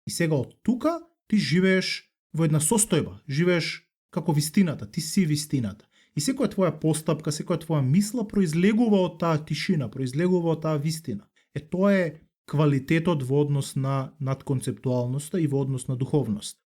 S1: И сега од тука ти живееш во една состојба, живееш како вистината, ти си вистината. И секоја твоја постапка, секоја твоја мисла произлегува од таа тишина, произлегува од таа вистина. Тоа е квалитетот во однос на надконцептуалноста и во однос на духовност.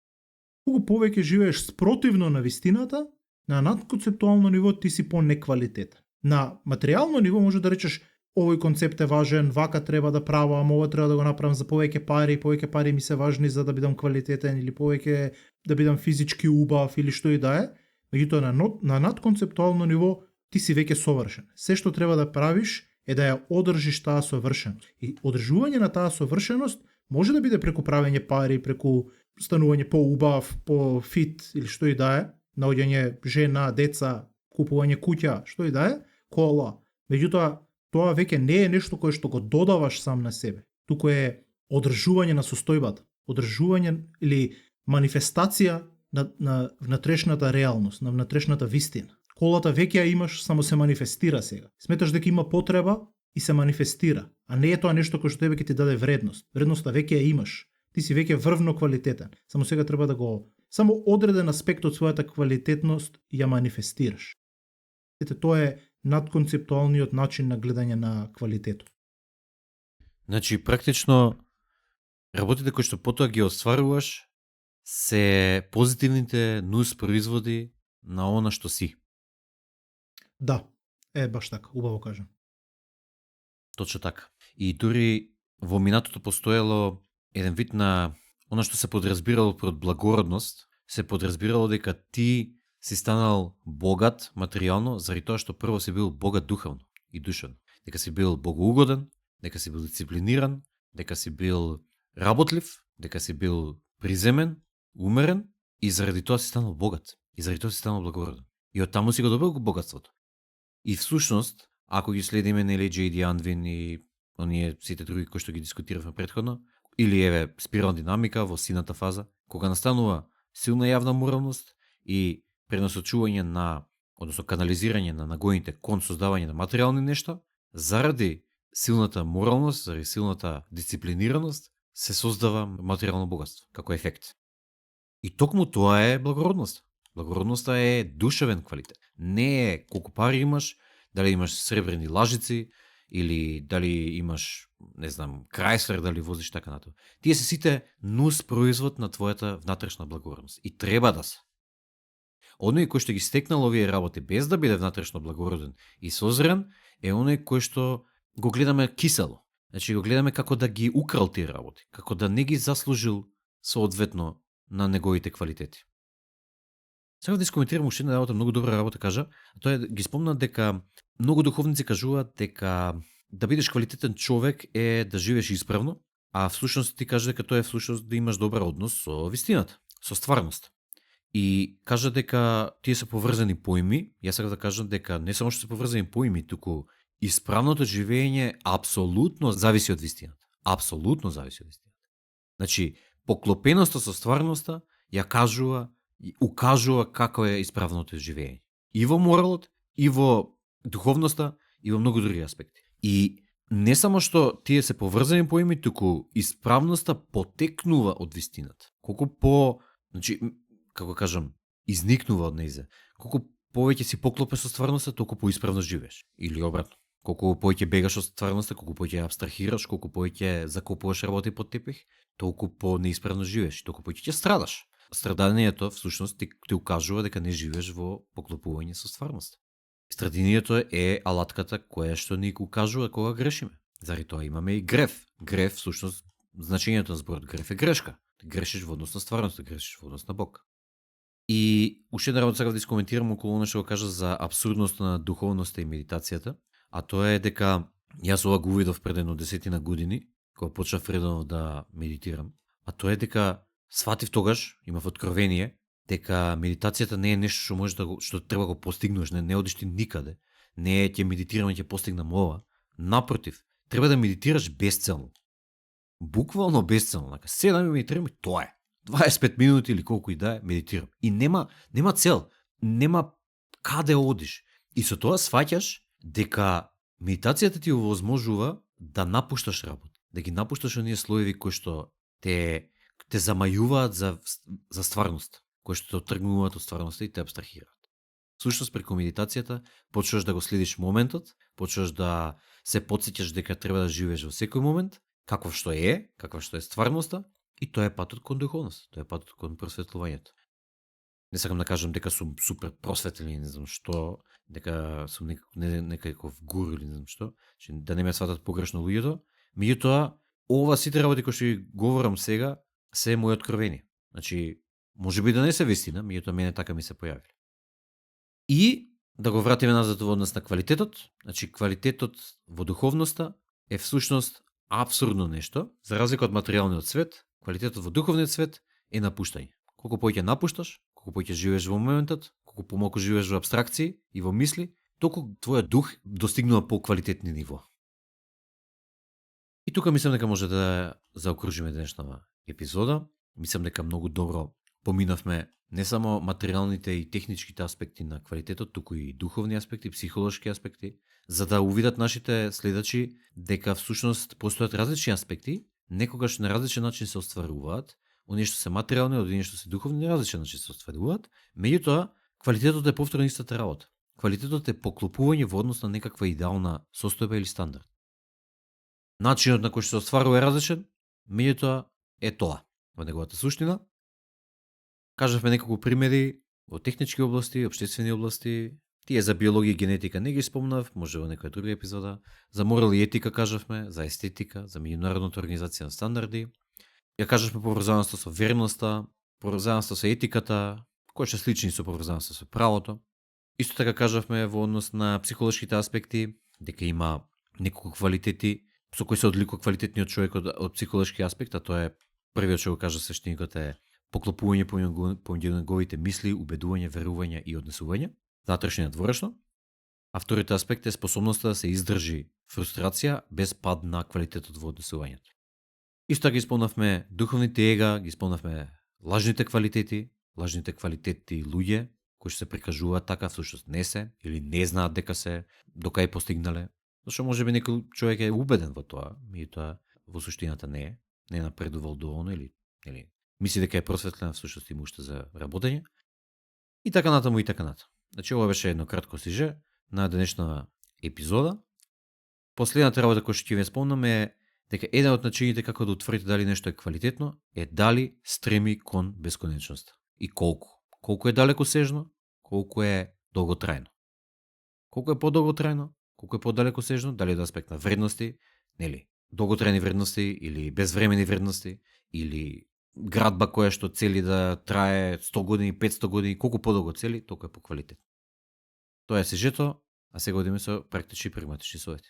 S1: Колку повеќе живееш спротивно на вистината, на надконцептуално ниво ти си по-неквалитетен. На материјално ниво може да речеш овој концепт е важен, вака треба да правам, ова треба да го направам за повеќе пари ми се важни за да бидам квалитетен или повеќе да бидам физички убав или што и да е. Меѓутоа на надконцептуално ниво ти си веќе совршен. Се што треба да правиш е да ја одржиш таа совршеност. И одржување на таа совршеност може да биде преку правење пари, преку станување поубав, по фит или што и да е, наоѓање жена, деца, купување куќа, што и да е, кола. Меѓутоа, тоа веќе не е нешто кое што го додаваш сам на себе. Туку е одржување на состојбата, одржување или манифестација на внатрешната реалност, на внатрешната вистина. Колата веќе ја имаш, само се манифестира сега. Сметаш дека има потреба и се манифестира, а не е тоа нешто кое што тебе ќе ти даде вредност. Вредноста веќе ја имаш. Ти си веќе врвно квалитетен. Само сега треба да го само одреден аспект од својата квалитетност ја манифестираш. Ете, тоа е надконцептуалниот начин на гледање на квалитетот.
S2: Значи, практично, работите кои што потоа ги остваруваш се позитивните нус производи на она што си.
S1: Да, е баш така, убаво кажам.
S2: Точно така. И дури во минатото постоело еден вид на она што се подразбирало пред благородност, се подразбирало дека ти си станал богат материјално заради тоа што прво си бил богат духовно и душевно. Дека си бил богоугоден, дека си бил дисциплиниран, дека си бил работлив, дека си бил приземен, умерен и заради тоа си станал богат. И заради тоа си станал благороден. И од таму си го добил богатството. И всушност, ако ги следиме нели J.D. Unwin и оние сите други кои што ги дискутиравме претходно, или еве спирална динамика во сината фаза, кога настанува силна јавна моралност и пренасочување на, односно канализирање на нагоните кон создавање на материјални нешта, заради силната моралност, заради силната дисциплинираност, се создава материјално богатство како ефект. И токму тоа е благородност. Благородноста е душевен квалитет. Не е колку пари имаш, дали имаш сребрени лажици, или дали имаш, не знам, Chrysler, дали возиш така натаму. Тие се сите нус производ на твојата внатрешна благородност. И треба да се. Оној кој што ги стекнал овие работи без да биде внатрешно благороден и созрен, е оној кој што го гледаме кисело. Значи го гледаме како да ги украл тие работи, како да не ги заслужил соодветно на неговите квалитети. Сега да искоментирам уште една работа, многу добра работа кажа, а тоа е ги спомна дека многу духовници кажуваат дека да бидеш квалитетен човек е да живееш исправно, а всушност ти кажа дека тоа е всушност да имаш добар однос со вистината, со стварност. И кажа дека тие се поврзани поими, јас сакам да кажам дека не само што се поврзани поими, туку исправното живење апсолутно зависи од вистината. Апсолутно зависи од вистината. Значи, поклопеноста со стварноста ја кажува и укажува како е исправното живење. И во моралот, и во духовноста, и во многу други аспекти. И не само што тие се поврзани поими, туку исправноста потекнува од вистината. Колку по, значи, како кажам, изникнува од нејзе. Колку повеќе си поклопен со стварноста, толку поисправно живееш. Или обратно. Колку повеќе бегаш од стварноста, колку повеќе абстрахираш, колку повеќе закопуваш работи под тепих, толку по-неисправно живееш, толку повеќе ќе страдаш. Страданието всушност ти укажува дека не живееш во поклопување со стварноста. Страданието е алатката која што ни укажува кога грешиме. Заради тоа имаме и греф. Греф всушност значењето на зборот греф е грешка. Ти грешиш во однос на стварноста, грешиш во однос на Бог. И уште една работа сакав да искоментирам околу она што го кажа за апсурдноста на духовноста и медитацијата, а тоа е дека јас ова го увидов пред едно 10 години, кога почнав редовно да медитирам, а тоа е дека сватив тогаш, имав откровение, дека медитацијата не е нешто што можеш да го, што треба го постигнеш, не одиш ти никаде, не е ќе медитирам и ќе постигнам ова. Напротив, треба да медитираш безцелно. Буквално безцелно, така седам и медитирам и тоа е. 25 минути или колку и да е, медитирам. И нема цел, нема каде одиш. И со тоа сваќаш дека медитацијата ти овозможува да напушташ работа, да ги напушташ оние слоеви кои што те замајуваат за стварност, кои што те отргнуваат од стварноста и те абстрахираат. Всушност преку медитацијата почнуваш да го следиш моментот, почнуваш да се потсеќаш дека треба да живееш во секој момент, каква што е стварноста, и тоа е патот кон духовност, тоа е патот кон просветлувањето. Не сакам да кажам дека сум супер просветлен, не знам што, дека сум некаков гуру или не знам што, да не ме сватат погрешно луѓето, меѓутоа ова сите работи кои што ги говорам сега се мои откровени. Значи, може би да не се вистина, меѓутоа мене така ми се појавиле. И да го вратиме назад во однос на квалитетот, значи квалитетот во духовноста е всушност апсурдно нешто, за разлика од материјалниот свет, квалитетот во духовниот свет е напуштање. Колку повеќе напушташ, колку повеќе живееш во моментот, колку помалку живееш во апстракции и во мисли, толку твојот дух достигнува поквалитетни ниво. И тука мислам дека може да заокружиме денешната епизода. Мислам дека многу добро поминавме не само материјалните и техничките аспекти на квалитетот, туку и духовни аспекти, психолошки аспекти, за да увидат нашите следачи дека всушност постојат различни аспекти, некогаш на различен начин се остваруваат, оние што се материјални, оние што се духовни, на различен начин се остваруваат, меѓутоа квалитетот е повторно истата работа. Квалитетот е поклопување во однос на некаква идеална состојба или стандард. Начинот на кој што се остварува е различен, меѓутоа е тоа во неговата суштина. Кажавме неколку примери во технички области, општествени области. Тие за биологија и генетика не ги спомнав, може во некоја друга епизода. За морал и етика кажавме, за естетика, за меѓународната организација на стандарди. Ја кажавме поврзаноста со верноста, поврзаноста со етиката, кои што слични со поврзаноста со правото. Исто така кажавме во однос на психолошките аспекти, дека има неколку квалитети со кои се одликува квалитетниот човек од психолошки аспект, а тоа е првиот што го кажа свештеникот е поклопување помеѓу неговите мисли, убедување, верување и однесување, внатрешно и надворешно. А вториот аспект е способноста да се издржи фрустрација без пад на квалитетот во однесувањето. Исто така ги спомнавме духовните ега, ги спомнавме лажните квалитети луѓе кои што се прикажуваат така, всушност не се или не знаат дека се докај постигнале. Зашто може би некој човек е убеден во тоа, меѓутоа во суштината не напредувал доволно или мисли дека е просветлена, всушност има уште за работење. И така натаму. Значи ова беше едно кратко сиже на денешна епизода. Последната работа која што ќе ви спомнам е дека еден од начините како да утврдите дали нешто е квалитетно е дали стреми кон бесконечноста. И колку. Колку е далекосежно, колку е долготрајно. Колку е подолготрајно, колку е подалекосежно, дали од аспект на вредности, долготрајни вредности или безвремени вредности, или градба која што цели да трае 100 години, 500 години, колку подолго цели, толку е по квалитет. Тоа е сижето, а сега одиме со практични и прагматични совети.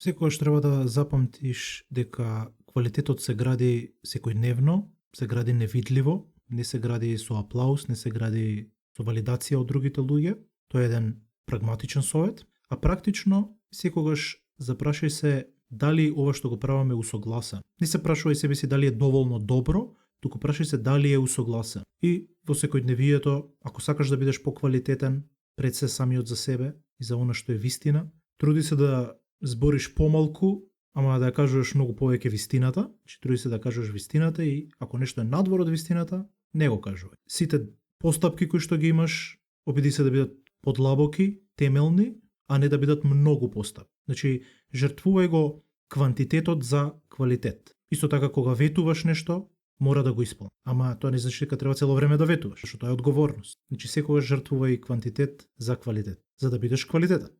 S1: Секогаш треба да запамтиш дека квалитетот се гради секојдневно, се гради невидливо, не се гради со аплауз, не се гради со валидација од другите луѓе. Тоа е еден прагматичен совет, а практично секогаш запрашај се дали ова што го правиме е усогласен. Не се прашувај себе си дали е доволно добро, туку прашај се дали е усогласен. И во секојдневието, ако сакаш да бидеш поквалитетен пред се самиот за себе и за она што е вистина, труди се да збориш помалку, ама да ја кажеш многу повеќе вистината, че труди се да кажеш вистината и ако нешто е надвор од вистината, не го кажувај. Сите постапки кои што ги имаш, обиди се да бидат подлабоки, темелни, а не да бидат многу постапки. Значи, жртвувај го квантитетот за квалитет. Исто така, кога ветуваш нешто, мора да го исполни. Ама тоа не значи дека треба цело време да ветуваш, што тоа е одговорност. Значи, секогаш жртвувај квантитет за квалитет, за да бидеш квалитетен.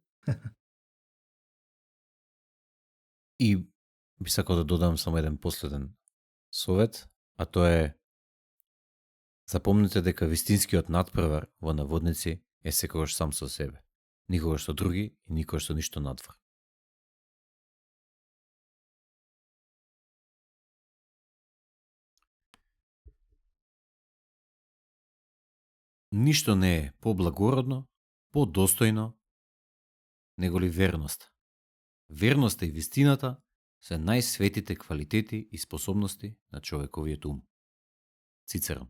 S2: И би сакал да додам само еден последен совет, а тоа е: запомнете дека вистинскиот надпревар во наводници е секогаш сам со себе. Никогаш со други и никогаш со ништо надвор. Ништо не е поблагородно, подостојно, неголи верноста. Верноста и вистината се најсветите квалитети и способности на човековиот ум. Цицерон.